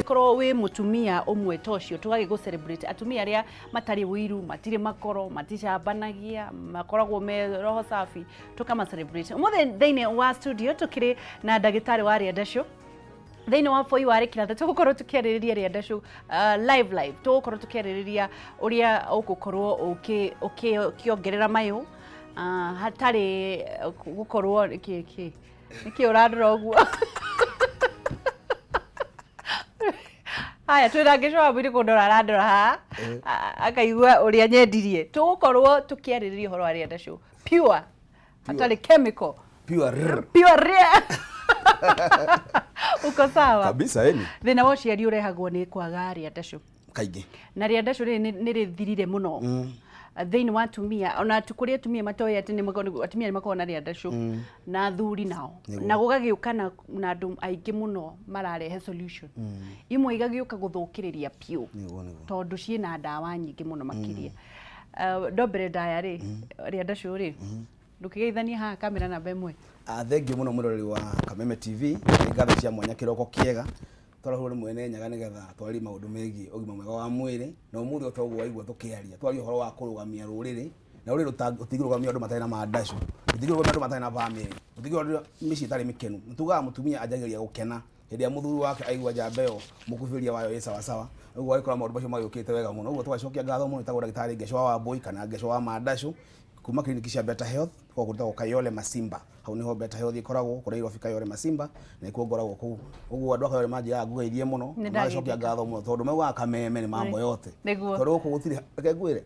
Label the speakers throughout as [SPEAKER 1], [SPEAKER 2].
[SPEAKER 1] Angĩkorwo wĩ mũtumia ũmwe ta ũcio, tũgagĩ celebrate atumia arĩa matarĩ ũiru, matirĩ makoro, maticambanagia, makoragwo me roho safi, tũkama celebrate. Ũmũthĩ thĩinĩ wa studio tũkĩrĩ na ndagĩtarĩ wa Rĩandacũ thĩinĩ wa boi wa rĩkĩratha. Tũgũkorwo tũkĩarĩrĩria Rĩandacũ live live, tũgũkorwo tũkĩarĩrĩria ũrĩa ũgũkorwo ũkĩongerera mayũ hatarĩ gũkorwo kĩ kĩ nĩkĩ ũrandora ũguo. Haya, twĩna Ngĩcũ wa Mwĩrĩ kũndora, arandora haha akaigua ũrĩa nyendirie. Tũgũkorwo tũkĩarĩrĩria ũhoro wa Rĩandacũ pure, hatarĩ chemical.
[SPEAKER 2] Pure rrr.
[SPEAKER 1] Pure rĩa. Uko sawa?
[SPEAKER 2] Kabisa, eni.
[SPEAKER 1] Thĩna wa ũciari ũrehagwo nĩ kwaga rĩandacũ.
[SPEAKER 2] Kaingĩ.
[SPEAKER 1] Na rĩandacũ rĩrĩ nĩ rĩthirire mũno thĩinĩ wa atumia, ona kũrĩ atumia matoĩ atĩ atumia nĩ makoragwo na rĩandacũ na athuri nao. Na gũgagĩũka na andũ aingĩ mũno mararehe solution imwe, igagĩũka gũthũkĩrĩria piũ.
[SPEAKER 2] Nĩguo nĩguo.
[SPEAKER 1] Tondũ ciĩna ndawa nyingĩ mũno makĩria. Ndombere ndaya rĩ, rĩandacũ rĩ, ndũkĩgeithanie haha kamera namba 1.
[SPEAKER 2] Ah, thengiũ mũno mwĩroreri wa Kameme TV, nĩ ngatho cia mwanya, kĩroko kĩega. Twarahũrwo nĩ mwene Nyaga nĩgetha twarie maũndũ megiĩ ũgima mwega wa mwĩrĩ, na ũmũthĩ o ta ũguo waigua tũkĩaria, twarie ũhoro wa kũrũgamia rũrĩrĩ, na rũrĩrĩ rũtingĩrũgamio andũ matarĩ na mandacũ, rũtingĩrũgamio andũ matarĩ na bamĩrĩ, rũtingĩrũgamio mĩciĩ ĩtarĩ mĩkenu. Na tugaga mũtumia anjagĩrĩria gũkena hĩndĩ ĩrĩa mũthuri wake aigua njamba ĩyo mũkubĩria wayo ĩ sawasawa, ũguo agĩkora maũndũ macio magĩũkĩte wega mũno. Ũguo tũgacokia ngatho mũno, ĩtagwo ndagĩtarĩ Ngeco wa Wambũi kana Ngeco wa Mandacũ kuma kiriniki cia Better Health, kũu gwĩtagwo Kayole Masimba. Hau niho Better Health ĩkoragwo kũrĩa Nairobi, Kayole Masimba, na nĩkuo ngoragwo kũu. Ũguo andũ a Kayole manjĩraga ngugeithie mũno.
[SPEAKER 1] Nĩ
[SPEAKER 2] na magacokia
[SPEAKER 1] ndagĩthĩka.
[SPEAKER 2] Ngatho mũno tondũ maugaga Kameme nĩ mambo yote.
[SPEAKER 1] Nĩguo.
[SPEAKER 2] Tondũ gũkũ gũtirĩ, reke ngwĩre,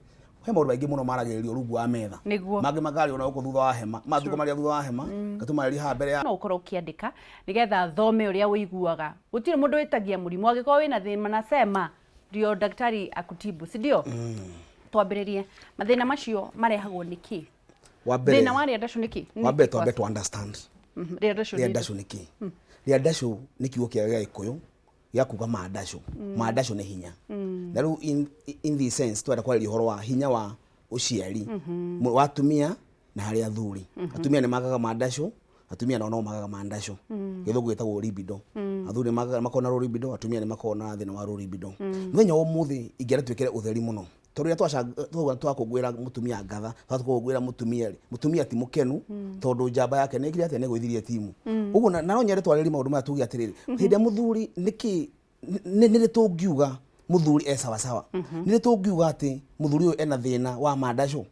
[SPEAKER 2] he maũndũ maingĩ mũno maragĩrĩrio rungu wa metha. Mangĩ makario na gũkũ thutha wa hema, mangĩ tũmaria thutha wa hema, tũmarĩrie haha mbere ya
[SPEAKER 1] No ũkorwo ũkĩandĩka nĩgetha thome ũrĩa ũiguaga. Gũtirĩ mũndũ wĩtagia mũrimũ. Angĩkorwo wĩna thĩna nasema ndio daktari akutibu, si ndio? Twambĩrĩrie, mathĩna macio marehagwo nĩ kĩ?
[SPEAKER 2] Wa mbere,
[SPEAKER 1] Thĩna wa rĩandacũ nĩ kĩ?
[SPEAKER 2] Wa mbere twambe to understand
[SPEAKER 1] Rĩandacũ nĩ
[SPEAKER 2] rĩandacũ nĩ kĩ. Rĩandacũ nĩ kiugo kĩa Gĩgĩkũyũ gĩa kuga mandacũ. Mandacũ nĩ hinya, na rĩu in this sense twenda kwarĩria ũhoro wa hinya wa ũciari wa atumia na harĩ athuri. Atumia nĩ magaga mandacũ, atumia nao no magaga mandacũ. Gĩthũngũ gĩtagwo libido. Athuri nĩ magaga, makoragwo na low libido, atumia nĩ makoragwo na thĩna wa low libido. Mũthenya wa ũmũthĩ ingĩenda twĩkĩre ũtheri mũno, tondũ rĩrĩa twakũngũĩra mũtumia ngatha, twakũngũĩra mũtumia rĩ, mũtumia ti mũkenu tondũ njamba yake nĩ ĩkire atĩa? Nĩ ĩgũithirie timu ũguo. Na no nyende twarĩrie maũndũ maya, tuge atĩrĩrĩ, hĩndĩ ĩrĩa mũthuri nĩkĩ nĩ rĩ tũngiuga mũthuri e sawasawa? Nĩ rĩ tũngiuga atĩ mũthuri ũyũ ena thĩna wa mandacũ?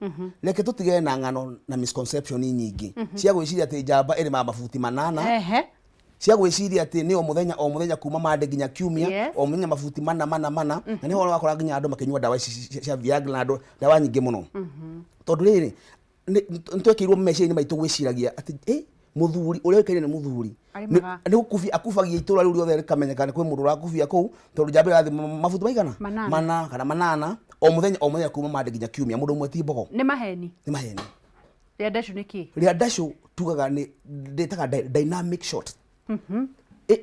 [SPEAKER 2] Reke tũtigane na ng'ano na misconception nyingĩ cia gwĩciria atĩ njamba ĩrĩmaga mabuti 8, cia gwĩciria atĩ nĩ o mũthenya o mũthenya kuma Monday nginya Kiumia, o mũthenya mabuti mana mana mana. Na nĩho ũrakora nginya andũ makĩnyua ndawa ici cia Viagra na andũ ndawa nyingĩ mũno, tondũ rĩrĩ nĩ twekĩirwo meciria-inĩ maitũ gwĩciragia atĩ mũthuri ũrĩa ũĩkaine nĩ mũthuri
[SPEAKER 1] Arĩmaga.
[SPEAKER 2] Nĩ gũkubia akubagia itũra rĩu rĩothe rĩkamenyeka nĩ kwĩ mũndũ ũrakubia kũu, tondũ njamba ĩyo ĩrathiĩ mabuti maigana?
[SPEAKER 1] 8.
[SPEAKER 2] 4 kana 8 o mũthenya o mũthenya kuma Monday nginya Kiumia, mũndũ ũmwe ti mbogo.
[SPEAKER 1] Nĩ maheni.
[SPEAKER 2] Nĩ maheni.
[SPEAKER 1] Rĩandacũ nĩ kĩ?
[SPEAKER 2] Rĩandacũ tugaga nĩ ndĩtaga dynamic shot.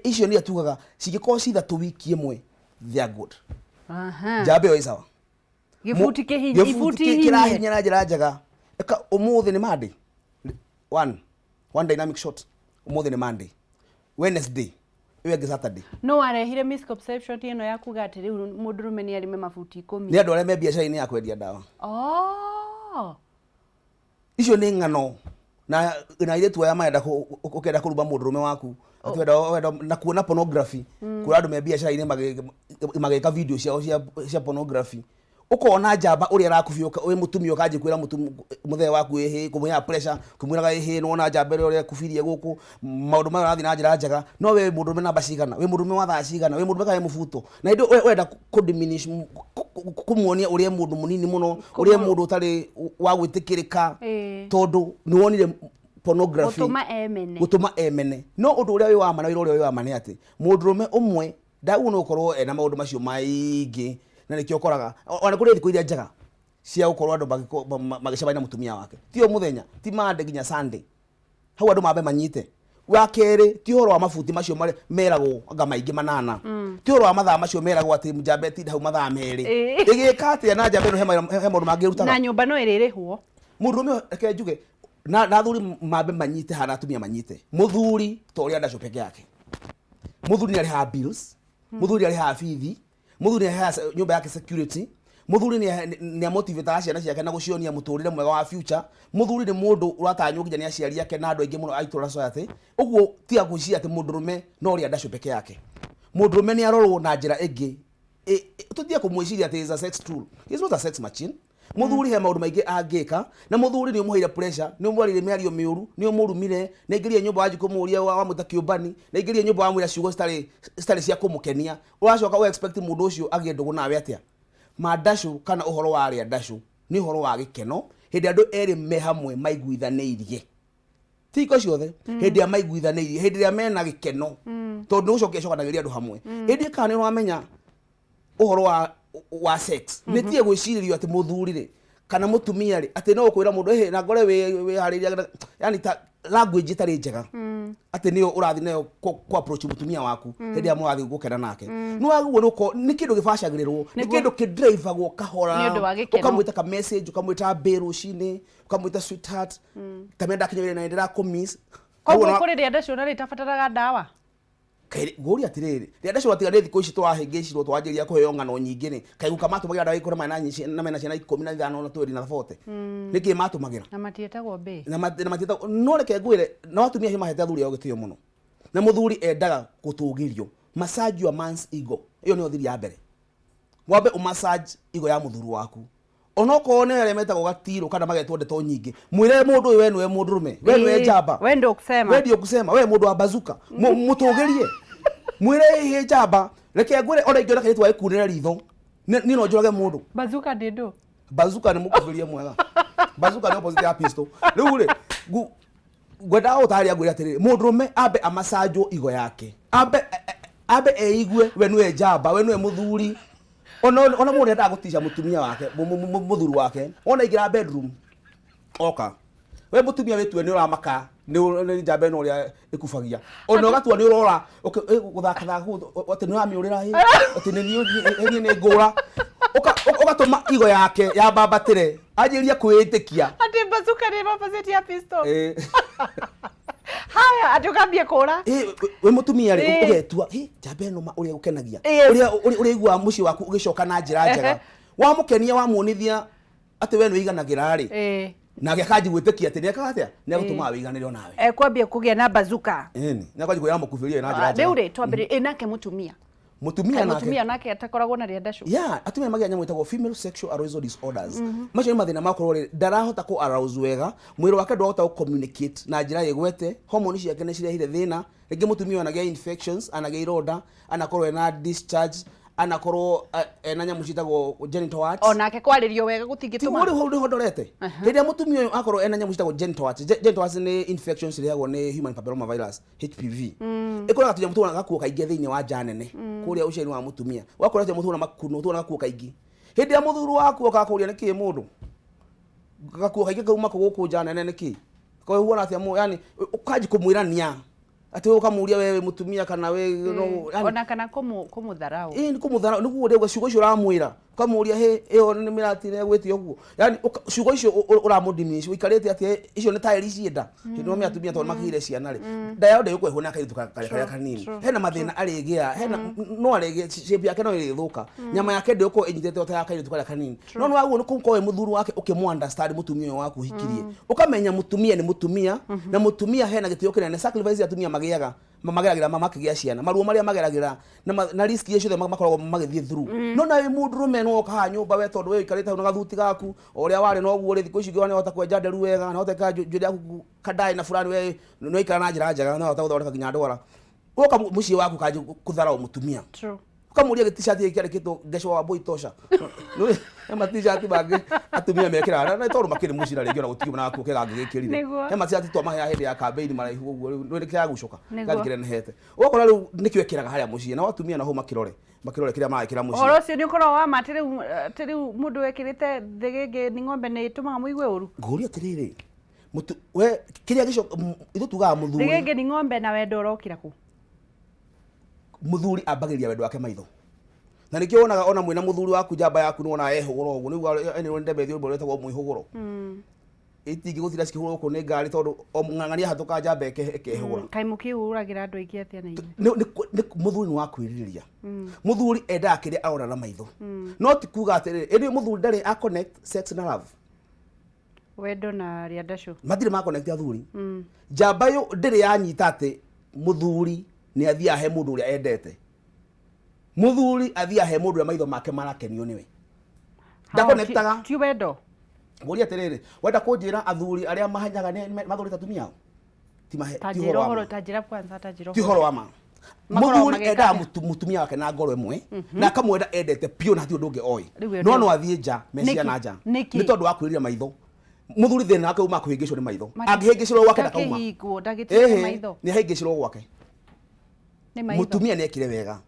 [SPEAKER 2] Icio nĩ tugaga cingĩkorwo ci 3 wiki ĩmwe, they are good. Njamba ĩyo ĩ sawa.
[SPEAKER 1] Gĩbuti kĩhinye.
[SPEAKER 2] Gĩbuti
[SPEAKER 1] Ibuti ihinye.
[SPEAKER 2] Kĩrahinya na njĩra njega. Ĩka ũmũthĩ nĩ Monday, one one dynamic shot ũmũthĩ nĩ Monday, Wednesday, ĩyo ĩngĩ Saturday.
[SPEAKER 1] No warehire misconception ĩno ya kuga atĩ rĩu mũndũrũme nĩ arĩme mabuti 10?
[SPEAKER 2] Nĩ andũ arĩa me biacara-inĩ ya kwendia ndawa.
[SPEAKER 1] Oh.
[SPEAKER 2] Icio nĩ ng'ano na airĩtu aya marenda ũkĩenda kũruma mũndũrũme waku atĩ wenda na kuona pornography, kuona andũ me biacara-inĩ magĩka video ciao cia pornography, ũkona njamba ũrĩa arakubia, wĩ mũtumia ũkanjia kwĩra mũthee waku ĩhĩ, kũmũheaga pressure, kũmwĩraga ĩhĩ, nĩwona njamba ĩrĩa ũrĩa ĩkubirie gũkũ, maũndũ maya ũrathiĩ na njĩra njega. No we mũndũrũme namba cigana? Wĩ mũndũrũme wa thaa cigana? Wĩ mũndũrũme kana wĩ mũbuto? Na hĩndĩ ĩyo ũrenda kũ diminish, kũmuonia ũrĩa mũndũ mũnini mũno, ũrĩa mũndũ ũtarĩ wa gwĩtĩkĩrĩka, tondũ nĩ wonire pornography.
[SPEAKER 1] Gũtũma emene.
[SPEAKER 2] Gũtũma emene. No ũndũ ũrĩa wĩ wa ma na wĩra ũrĩa wĩ wa ma nĩ atĩ mũndũrũme ũmwe ndagwo nĩ gũkorwo ena maũndũ macio maingĩ, na nĩkĩo ũkoraga ona kũrĩ thikũ iria njega cia gũkorwo andũ magĩcemania na mũtumia wake, ti o mũthenya, ti Monday nginya Sunday. Hau andũ mambe manyite. Wa kerĩ, ti ũhoro wa mabuti macio marĩa meragwo anga maingĩ 8, ti ũhoro wa mathaa macio meragwo atĩ njamba ĩtinda hau mathaa 2. Ĩgĩka atĩa na njamba ĩno? He maũndũ mangĩ ĩrutaga.
[SPEAKER 1] Na nyũmba no ĩrĩrĩhwo.
[SPEAKER 2] Mũndũrũme, reke njuge na athuri mambe manyite hana atumia manyite, mũthuri to ũrĩa ndacũ peke yake. Mũthuri nĩ arĩhaga bills. Muthuri arĩhaga bithi, muthuri nĩ aheaga nyũmba yake security, muthuri nĩ amotivataga ciana ciake na gũcionia mũtũrĩre mwega wa future. Muthuri nĩ mũndũ ũratanywo nginya nĩ aciari ake na andũ aingĩ mũno a itũra, society. Ũguo tiga gwĩciria atĩ mũndũrũme no ũrĩa ndacũ peke yake. Mũndũrũme nĩ arorwo na njĩra ĩngĩ. Tũtige kũmwĩciria atĩ is a sex tool. He is not a sex machine. Muthuri he maũndũ maingĩ angĩka, na muthuri nĩ ũmũheire pressure, nĩ ũmwarĩire mĩario mĩũru, nĩ ũmũrumire, nĩ aingĩrire nyũmba wanji kũmũria, wamwĩta kĩũmbani, nĩ aingĩrire nyũmba wamwĩra ciugo citarĩ cia kũmũkenia. Ũracoka ũ expect mũndũ ũcio agĩe ndũgũ nawe atĩa? Mandacũ kana ũhoro wa rĩa ndacũ nĩ ũhoro wa gĩkeno hĩndĩ andũ erĩ me hamwe maiguithanĩirie, ti hingo ciothe, hĩndĩ ĩrĩa maiguithanĩirie, hĩndĩ ĩrĩa mena gĩkeno, tondũ nĩ gũcokia cokanagĩria andũ hamwe. Ĩndĩ kana nĩ ũramenya ũhoro wa sex nĩ tie gwĩcirĩrio atĩ mũthuri rĩ kana mũtumia rĩ, atĩ no ũkwĩra mũndũ, "Ĩhĩ, na ngore wĩharĩria," yani ta language ĩtarĩ njega, atĩ nĩyo ũrathiĩ nayo kũ approach mũtumia waku hĩndĩ ĩrĩa mũrathiĩ gũkena nake. Nĩ wagĩrĩirwo nĩ gũkorwo nĩ kĩndũ gĩbacagĩrĩrwo, nĩ kĩndũ kĩdrivagwo kahora.
[SPEAKER 1] Nĩ ũndũ wa gĩkeno.
[SPEAKER 2] Ũkamwĩta ka message, ũkamwĩta bae rũcinĩ, ũkamwĩta sweetheart, kamenya ndakinya wĩra na ndĩrakũmiss.
[SPEAKER 1] Koguo kũrĩ rĩa ndacũ na rĩtabataraga ndawa?
[SPEAKER 2] Ngũria atĩrĩrĩ, rĩa ndacũ atiga nĩ thikũ ici tũrahĩngĩcirwo, twanjĩrĩria kũheo ng'ano nyingĩ rĩ, kaiguka matũmagĩra ndawa ikũra mena na mena ciana 15 na 20 na 40, nĩkĩ matũmagĩra?
[SPEAKER 1] Na matiĩtagwo mbĩ.
[SPEAKER 2] Na matiĩtagwo. No reke ngwĩre, no atumia acio mahete athuri ao gĩtĩo mũno, na mũthuri endaga gũtũgĩrio. Massage your man's ego. Ĩyo nĩyo thiri ya mbere. Wambe ũmassage ego ya mũthuri waku, onokorwo nĩ arĩa metagwo gatirũ kana magetwo ndeto nyingĩ. Mwĩre mũndũ ũyũ, we nĩwe mũndũrũme, we nĩwe njamba.
[SPEAKER 1] We ndio kusema.
[SPEAKER 2] We ndio kusema, we mũndũ wa bazuka. Mũtũgĩrie, mwĩre, "Ĩhĩ njamba." Reke ngwĩre, ona ingĩona kairĩtu gagĩkunĩra ritho, niĩ no njũrage mũndũ.
[SPEAKER 1] Bazuka ndĩ ndũ?
[SPEAKER 2] Bazuka nĩ mũkumbĩrie mwega. Bazuka nĩ opposite ya pistol. Rĩu rĩ, ngwendaga gũtarĩria, ngwĩre atĩrĩrĩ, mũndũrũme ambe amacanjwo igo yake, ambe eigue we nĩwe njamba, we nĩwe mũthuri. Ona mũndũ endaga gũtica mũtumia wake, mũthuri wake, wona aingĩra bedroom oka, we mũtumia wĩtue nĩ ũramaka nĩ njamba ĩno ũrĩa ĩkubagia, ona ũgatua nĩ ũrora gũthakathaka kũu, atĩ nĩ ũramĩũrĩra, ĩ, atĩ nĩ niĩ nĩ ngũra. Ũgatũma igo yake yambambatĩre, anjĩrĩrie kwĩĩtĩkia.
[SPEAKER 1] Atĩ bazuka nĩ opposite ya pistol?
[SPEAKER 2] Ĩ.
[SPEAKER 1] Haya, atĩ ũkambia kũra.
[SPEAKER 2] Ĩ, we mũtumia rĩ, ũgetua, "Ĩ, njamba ĩno ma ũrĩa gũkenagia, ũrĩa ũrĩa ũiguaga mũciĩ waku ũgĩcoka na njĩra njega." Wamũkenia, wamuonithia atĩ we nĩ ũiganagĩra rĩ, nake akanji gwĩtĩkia atĩ nĩekaga atĩa, nĩ agũtũmaga wĩiganĩre onawe.
[SPEAKER 1] Ekwambia kũgĩa na bazuka.
[SPEAKER 2] Ĩni, nĩ akanji kwĩra mũkubirie na njĩra njega.
[SPEAKER 1] Rĩu rĩ, twambĩrĩrie ĩ nake mũtumia.
[SPEAKER 2] Mũtumia
[SPEAKER 1] Kaĩ
[SPEAKER 2] nake
[SPEAKER 1] mũtumia nake atakoragwo na rĩa ndacũ?
[SPEAKER 2] Yeah, atumia magĩa nyamũ ĩtagwo female sexual arousal disorders. Macio nĩ mathĩna makorwo rĩ ndarahota kũ arouse wega, mwĩrĩ wake ndũrahota gũ communicate na njĩra ĩgwete, hormone ciake nĩ cirehire thĩna. Rĩngĩ mũtumia ũyũ anagĩa infections, anagĩa ironda, anakorwo ena discharge, anakorwo ena nyamũ ciĩtagwo genital warts.
[SPEAKER 1] Onake kwarĩrio wega gũtingĩtũma.
[SPEAKER 2] Rĩu hau nĩho ndorete. Hĩndĩ ĩrĩa mũtumia ũyũ akorwo ena nyamũ ciĩtagwo genital warts. Genital warts nĩ infections cirehagwo nĩ human papilloma virus, HPV. Ĩkoraga tũnyamũ tuona gakuo kaingĩ thĩinĩ wa nja nene kũrĩa ũciari wa mũtumia, ũgakora tũnyamũ tuona makuno, tuona gakuo kaingĩ. Hĩndĩ ĩrĩa mũthuri waku okaga kũria, "Nĩkĩ mũndũ gakuo kaingĩ kauma kũ gũkũ nja nene nĩkĩ?" Kwa hiyo uona atĩa yani ũkanji kũmwĩrania atĩ ũkamũria, "We wĩ mũtumia kana we no?" Yani,
[SPEAKER 1] Ona kana kũmũtharau.
[SPEAKER 2] Ĩ, nĩ kũmũthara nĩguo ũrĩa ciugo icio ũramwĩra, ũkamũria, "Hĩ, ĩyo nĩ mĩratire gwĩte ũguo?" Yani ciugo icio ũramũdiminish, ũikarĩte atĩ icio nĩ taĩri cienda. Hĩndĩ ĩyo atumia tondũ makĩgĩire ciana rĩ, nda yao ndĩgũkwo ĩhũna kairĩtu karĩa karĩa kanini. Hena mathĩna arĩgĩa, hena no arĩgĩa, shape yake no ĩrĩthũka, nyama yake ndĩgũkorwo ĩnyitĩte o ta ya kairĩtu karĩa kanini. No nĩ wagĩrĩirwo nĩ gũkorwo wĩ mũthuri wake ũkĩmũ understand mũtumia ũyũ waku ũhikirie, ũkamenya mũtumia nĩ mũtumia, na mũtumia hena gĩtĩo kĩnene. Sacrifice atumia magĩaga, mageragĩra makĩgĩa ciana, maruo marĩa mageragĩra na risk iria ciothe makoragwo magĩthiĩ through. No nawe mũndũrũme no woka haha nyũmba, we tondũ we ũikarĩte hau na gathuti gaku o ũrĩa warĩ noguo rĩ, thikũ ici ũngĩona nĩwahota kwenja nderu wega, nĩwahota gwĩkĩra njuĩrĩ yaku kadaĩ na fulani, we nĩwaikara na njĩra njega, nĩwahota gũthondeka nginya ndwara, woka mũciĩ waku kanji kũtharaũ mũtumia. Ũkamũria gĩticati gĩkĩ kĩandĩkĩtwo "Ngeco wa Mbũi tosha". Nĩũĩ, he maticati mangĩ atumia mekĩraga na tondũ makĩrĩ mũciĩ na rĩngĩ ona gũtiuma na gakuo kega angĩgĩkĩrire. He maticati twamaheaga hĩndĩ ya campaign maraihu ũguo, rĩu nĩũĩ nĩkĩragucũka, gĩgathiĩ kĩrenehete, ũgakora rĩu nĩkĩo ekĩraga harĩa mũciĩ. Nao atumia nao hau makĩrore kĩrĩa marekĩra mũciĩ.
[SPEAKER 1] Ũhoro ũcio nĩ ũkoragwo wa ma atĩ rĩu mũndũ wekĩrĩte thĩgĩngĩ nĩ ng'ombe nĩ ĩtũmaga mũigue ũru?
[SPEAKER 2] Ngũria atĩrĩrĩ, we kĩrĩa gĩco ithuĩ tugaga mũthuri
[SPEAKER 1] Thĩgĩngĩ nĩ ng'ombe na wendo ũrokĩra kũ?
[SPEAKER 2] Mũthuri ambagĩrĩria wendo wake maitho, na nĩkĩo wonaga ona mwĩna mũthuri waku, njamba yaku, nĩ wonaga ehũgũra ũguo nĩguo ene ndembe rwĩmbo rwĩtagwo "Mwĩhũgũro". Itingĩgũtinda cikĩhũrwo gũkũ nĩ ngari tondũ o ng'ang'ania hatũka njamba ĩkehũra.
[SPEAKER 1] Kaĩ mũkĩhũragĩra andũ aingĩ atĩa na inyuĩ?
[SPEAKER 2] Mũthuri nĩ wa kwĩrirĩria. Mũthuri endaga kĩrĩa arona na maitho, no ti kuga atĩrĩrĩ, ĩndĩ mũthuri ndarĩ a connect sex na love.
[SPEAKER 1] Wendo na rĩandacũ.
[SPEAKER 2] Matirĩ ma connect athuri. Njamba ĩyo ndĩrĩ yanyita atĩ mũthuri nĩ athiaga he mũndũ ũrĩa endete. Mũthuri athiaga he mũndũ ũrĩa maitho make marakenio nĩwe. Ndakonektaga.
[SPEAKER 1] Ti wendo.
[SPEAKER 2] Ngũria atĩrĩrĩ, wenda kũnjĩra athuri arĩa mahanyaga nĩ mathurĩte atumia ao? Ti mahe
[SPEAKER 1] ta
[SPEAKER 2] ti
[SPEAKER 1] njĩra
[SPEAKER 2] ũhoro wa
[SPEAKER 1] ũhoro
[SPEAKER 2] ma.
[SPEAKER 1] Ta njĩra kwanza, ta njĩra.
[SPEAKER 2] Ti ũhoro wa ma.
[SPEAKER 1] Makoragwo
[SPEAKER 2] Mũthuri
[SPEAKER 1] magĩka
[SPEAKER 2] endaga
[SPEAKER 1] atĩa?
[SPEAKER 2] mũtumia wake na ngoro ĩmwe na akamwenda endete biũ na hatirĩ ũndũ ũngĩ oĩ.
[SPEAKER 1] Rĩu
[SPEAKER 2] No
[SPEAKER 1] ende-
[SPEAKER 2] no athiĩ nja meciana
[SPEAKER 1] Nĩkĩ?
[SPEAKER 2] nja
[SPEAKER 1] Nĩkĩ?
[SPEAKER 2] nĩ tondũ wa kwĩrira maitho. Mũthuri thĩna wake uma kũhĩngĩcwo nĩ maitho. Angĩhĩngĩcĩrwo gwake ndakauma.
[SPEAKER 1] Ndakĩhingwo, ndagĩtiga
[SPEAKER 2] Ĩhĩ,
[SPEAKER 1] maitho.
[SPEAKER 2] nĩ ahĩngĩcĩrwo gwake.
[SPEAKER 1] Nĩ maitho.
[SPEAKER 2] Mutumia nĩ ekire wega.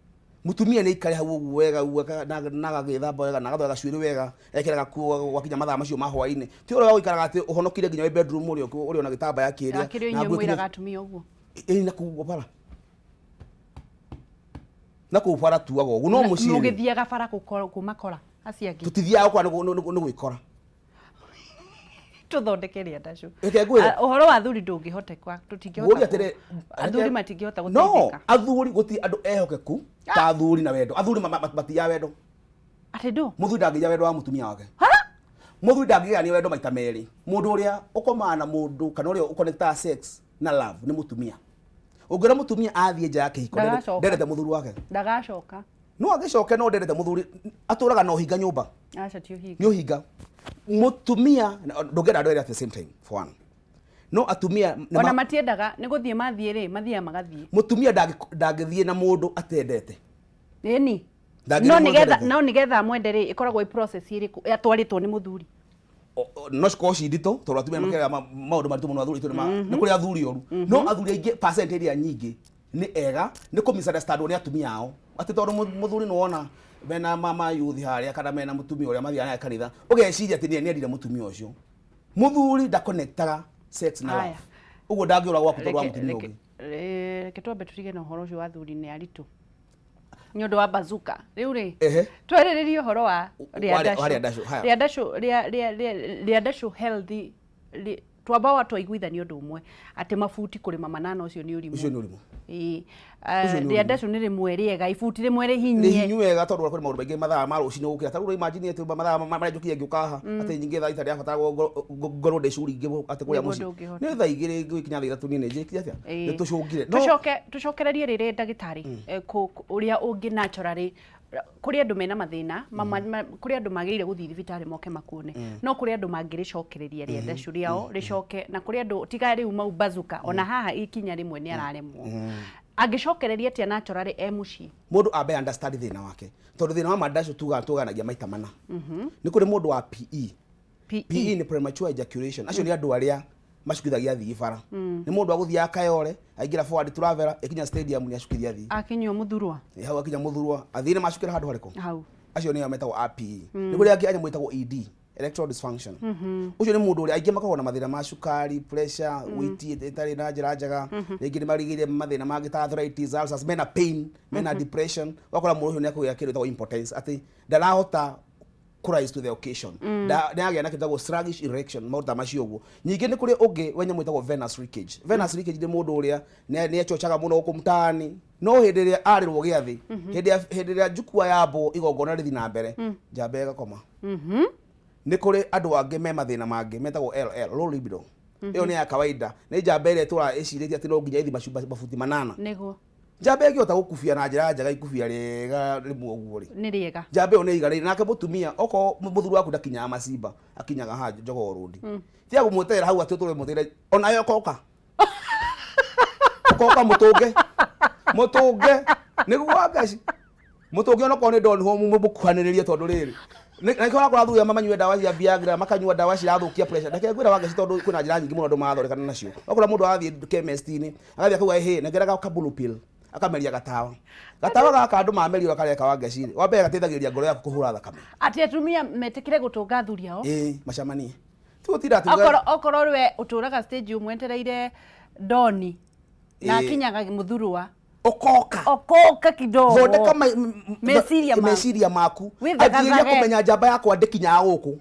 [SPEAKER 2] Mutumia nĩ aikare hau ũguo wega ũguo na agagĩthamba wega na agathondeka gacuĩrĩ wega, ekĩra gakuo gwakinya mathaa macio ma hwaĩ-inĩ. Ti ũrĩa wa gũikaraga atĩ ũhonokire nginya wĩ bedroom ũrĩ ona gĩtambaya kĩrĩa
[SPEAKER 1] Akĩrĩ
[SPEAKER 2] na
[SPEAKER 1] inyuĩ
[SPEAKER 2] nguo
[SPEAKER 1] mwĩraga
[SPEAKER 2] ikinye-
[SPEAKER 1] atumia ũguo?
[SPEAKER 2] Ĩĩ, na kũu bara, na kũu bara tuaga ũguo, no mũciĩ rĩ,
[SPEAKER 1] Mũgĩthiaga bara kũmakora acio angĩ?
[SPEAKER 2] Tũtithiaga gũkora nĩ gwĩkora.
[SPEAKER 1] Tũthondeke rĩandacũ.
[SPEAKER 2] Reke ngwĩre.
[SPEAKER 1] Ah, ũhoro wa athuri ndũngĩhoteka, tũtingĩhota
[SPEAKER 2] Ngũria atĩrĩ,
[SPEAKER 1] athuri matingĩhota
[SPEAKER 2] no
[SPEAKER 1] gũteithĩka.
[SPEAKER 2] Athuri, gũtirĩ andũ ehokeku ta athuri na wendo. Athuri matiya wendo.
[SPEAKER 1] Atĩ ndũ
[SPEAKER 2] Mũthuri ndangĩgĩa wendo wa mũtumia wake. Mũthuri ndangĩgĩa wendo maita merĩ. Mũndũ ũrĩa ũkomaga na mũndũ kana ũrĩa ũconnectaga sex na love nĩ mũtumia. Ũngĩona mũtumia athiĩ nja ya kĩhiko,
[SPEAKER 1] Ndagacoka.
[SPEAKER 2] ndendete mũthuri wake.
[SPEAKER 1] Ndagacoka.
[SPEAKER 2] No agĩcoke, no ndendete mũthuri, atũraga na ũhinga nyũmba.
[SPEAKER 1] Aca, ti ũhinga.
[SPEAKER 2] Nĩ ũhinga. Mũtumia ndũngĩenda andũ erĩ at the same time, for one. No atumia nĩ
[SPEAKER 1] Ona matiendaga nĩ gũthiĩ mathiĩ rĩ, mathiaga magathiĩ.
[SPEAKER 2] Mũtumia ndangĩthiĩ na mũndũ atendete.
[SPEAKER 1] Ĩni.
[SPEAKER 2] Ndangĩthiĩ
[SPEAKER 1] No
[SPEAKER 2] na mũndũ
[SPEAKER 1] nĩgetha
[SPEAKER 2] atendete.
[SPEAKER 1] No nĩgetha amwende rĩ, ĩkoragwo ĩ process ĩrĩkũ atwarĩtwo nĩ mũthuri?
[SPEAKER 2] No cikorwo ci nditũ tondũ atumia makĩraga maũndũ maritũ mũno. Athuri itũ nĩ kũrĩ athuri oru, no athuri aingĩ, percent ĩrĩa nyingĩ nĩ ega, nĩ kũ misunderstand nĩ atumia ao, atĩ tondũ mũthuri nĩ wona mena mama youth harĩa kana mena mũtumia ũrĩa mathiaga nake kanitha, ũgeciria atĩ nĩ endire mũtumia ũcio. Mũthuri ndakonektaga sex na love.
[SPEAKER 1] Haya.
[SPEAKER 2] Ũguo ndangĩũra gwaku tondũ wa
[SPEAKER 1] Reke-
[SPEAKER 2] mũtumia
[SPEAKER 1] reke-
[SPEAKER 2] ũngĩ.
[SPEAKER 1] Reke twambe tũtige na ũhoro ũcio wa athuri nĩ aritũ nĩ ũndũ wa bazuka rĩu rĩ. Twarĩrĩrie ũhoro wa
[SPEAKER 2] Wa rĩandacũ, haya.
[SPEAKER 1] Rĩandacũ rĩandacũ healthy twamba wa twaiguithania ũndũ ũmwe atĩ mabuti kũrĩma manana, ũcio nĩ ũrimũ.
[SPEAKER 2] Ũcio nĩ ũrimũ.
[SPEAKER 1] Ĩĩ.
[SPEAKER 2] Ũcio nĩ ũrimũ.
[SPEAKER 1] Rĩandacũ nĩ rĩmwe rĩega, ibuti rĩmwe
[SPEAKER 2] nĩ
[SPEAKER 1] rĩhinyie.
[SPEAKER 2] Hinyu wega, tondũ kũrĩ maũndũ maingĩ mathaa ma rũcinĩ gũkĩra. Ta rĩu imagine atĩ mathaa marĩa njũkire ngĩũka haha, atĩ nyingĩ thaa itarĩ yabatara ngorwo ndĩ curi ingĩ atĩ kũrĩa
[SPEAKER 1] Nĩguo
[SPEAKER 2] mũciĩ
[SPEAKER 1] ndũngĩhota.
[SPEAKER 2] Nĩ thaa 2 gũgĩkinya thaa 3, niĩ nĩ njĩkire atĩa? Nĩ tũcũngire. No
[SPEAKER 1] Tũcoke tũcokererie rĩrĩ, ndagĩtarĩ, ũrĩa ũngĩ naturally, kũrĩ andũ mena mathĩna kũrĩ andũ magĩrĩire gũthiĩ thibitarĩ moke makuone, no kũrĩ andũ mangĩrĩcokereria rĩandacũ rĩao rĩcoke, na kũrĩ andũ tiga rĩu mau bazuka, ona haha ikinya rĩmwe nĩ araremwo, angĩcokereria atĩa naturally e mũciĩ?
[SPEAKER 2] Mũndũ ambe understand thĩna wake, tondũ thĩna wa mandacũ tugaga tũganagia maita mana. Nĩ kũrĩ mũndũ wa PE.
[SPEAKER 1] PE.
[SPEAKER 2] PE nĩ premature ejaculation. Acio nĩ andũ arĩa macukithagia athii bara. Nĩ mũndũ agũthiaga Kayole, aingĩra forward traveler, ĩkinya stadium nĩ acukithia athii.
[SPEAKER 1] Akinyua mũthurwa.
[SPEAKER 2] Ĩ, hau akinya mũthurwa, athii nĩ macukĩra handũ harĩkũ?
[SPEAKER 1] Hau.
[SPEAKER 2] Acio nĩo metagwo a PE. Nĩ kũrĩ angĩ anyamũ ĩtagwo ED, erectile dysfunction. Ũcio nĩ mũndũ ũrĩa aingĩ makoragwo na mathĩna ma cukari, pressure, weight ĩtarĩ na njĩra njega, rĩngĩ nĩ marigĩire mathĩna mangĩ ta arthritis, ulcers, mena pain, mena depression. Ũgakora mũndũ ũcio nĩ akũgĩa kĩndũ gĩtagwo impotence, atĩ ndarahota kũ rise to the occasion. Nĩ agĩa na kĩndũ gĩtagwo sluggish erection, maũndũ ta macio ũguo. Ningĩ nĩ kũrĩ ũngĩ we nyamũ ĩtagwo venous leakage. Venous leakage nĩ mũndũ ũrĩa nĩ echochaga mũno gũkũ mtaani, no hĩndĩ ĩrĩa arĩrwo gĩathĩ, hĩndĩ ĩrĩa njukua yambwo, igongona rĩthi na mbere, njamba ĩgakoma. Nĩ kũrĩ andũ angĩ me mathĩna mangĩ metagwo LL, low libido. Ĩyo nĩ ya kawaida, nĩ njamba ĩrĩa ĩtũraga ĩcirĩtie atĩ no nginya ĩthi mabuti 8. Njamba ĩngĩhota gũkubia na njĩra njega, ikubia rĩega rĩmwe ũguo rĩ,
[SPEAKER 1] Nĩ rĩega.
[SPEAKER 2] Njamba ĩyo nĩ ĩiganĩire. Nake mũtumia, okorwo mũthuri waku ndakinyaga macimba, akinyaga haha jogoo rũndi, tiga kũmweterera hau atĩ ũtũre mũtĩre onawe ũkoka ũkoka mũtũnge mũtũnge nĩguo wangaci mũtũnge, onokorwo nĩ don home mũkuhanĩrĩrie, tondũ rĩrĩ nĩkĩo ũrakora athuri amwe manyue ndawa cia Viagra, makanyua ndawa cirathũkia pressure. Reke ngwĩre wangaci, tondũ kwĩna njĩra nyingĩ mũno andũ marathondekana nacio. Ũgakora mũndũ arathiĩ chemist-inĩ, agathiĩ akauga, "Hĩ, nengera ka blue pill," akameria gatawa. Gatawa gaka andũ mameria ũrĩa kareka wangaci rĩ, wa mbere gateithagĩrĩria ngoro yaku kũhũra thakame.
[SPEAKER 1] Atĩ atumia metĩkĩre gũtũnga athuri ao?
[SPEAKER 2] Ĩĩ, macemanie ti gũtinda atĩ
[SPEAKER 1] Okorwo we ũtũraga stage ũmwetereire doni na akinyaga mũthurwa.
[SPEAKER 2] Okoka.
[SPEAKER 1] Okoka kidogo.
[SPEAKER 2] Thondeka
[SPEAKER 1] Meciria maku.
[SPEAKER 2] Meciria maku.
[SPEAKER 1] Wĩthagathage.
[SPEAKER 2] Anjĩrĩria kũmenya njamba yakwa ndĩkinyaga gũkũ.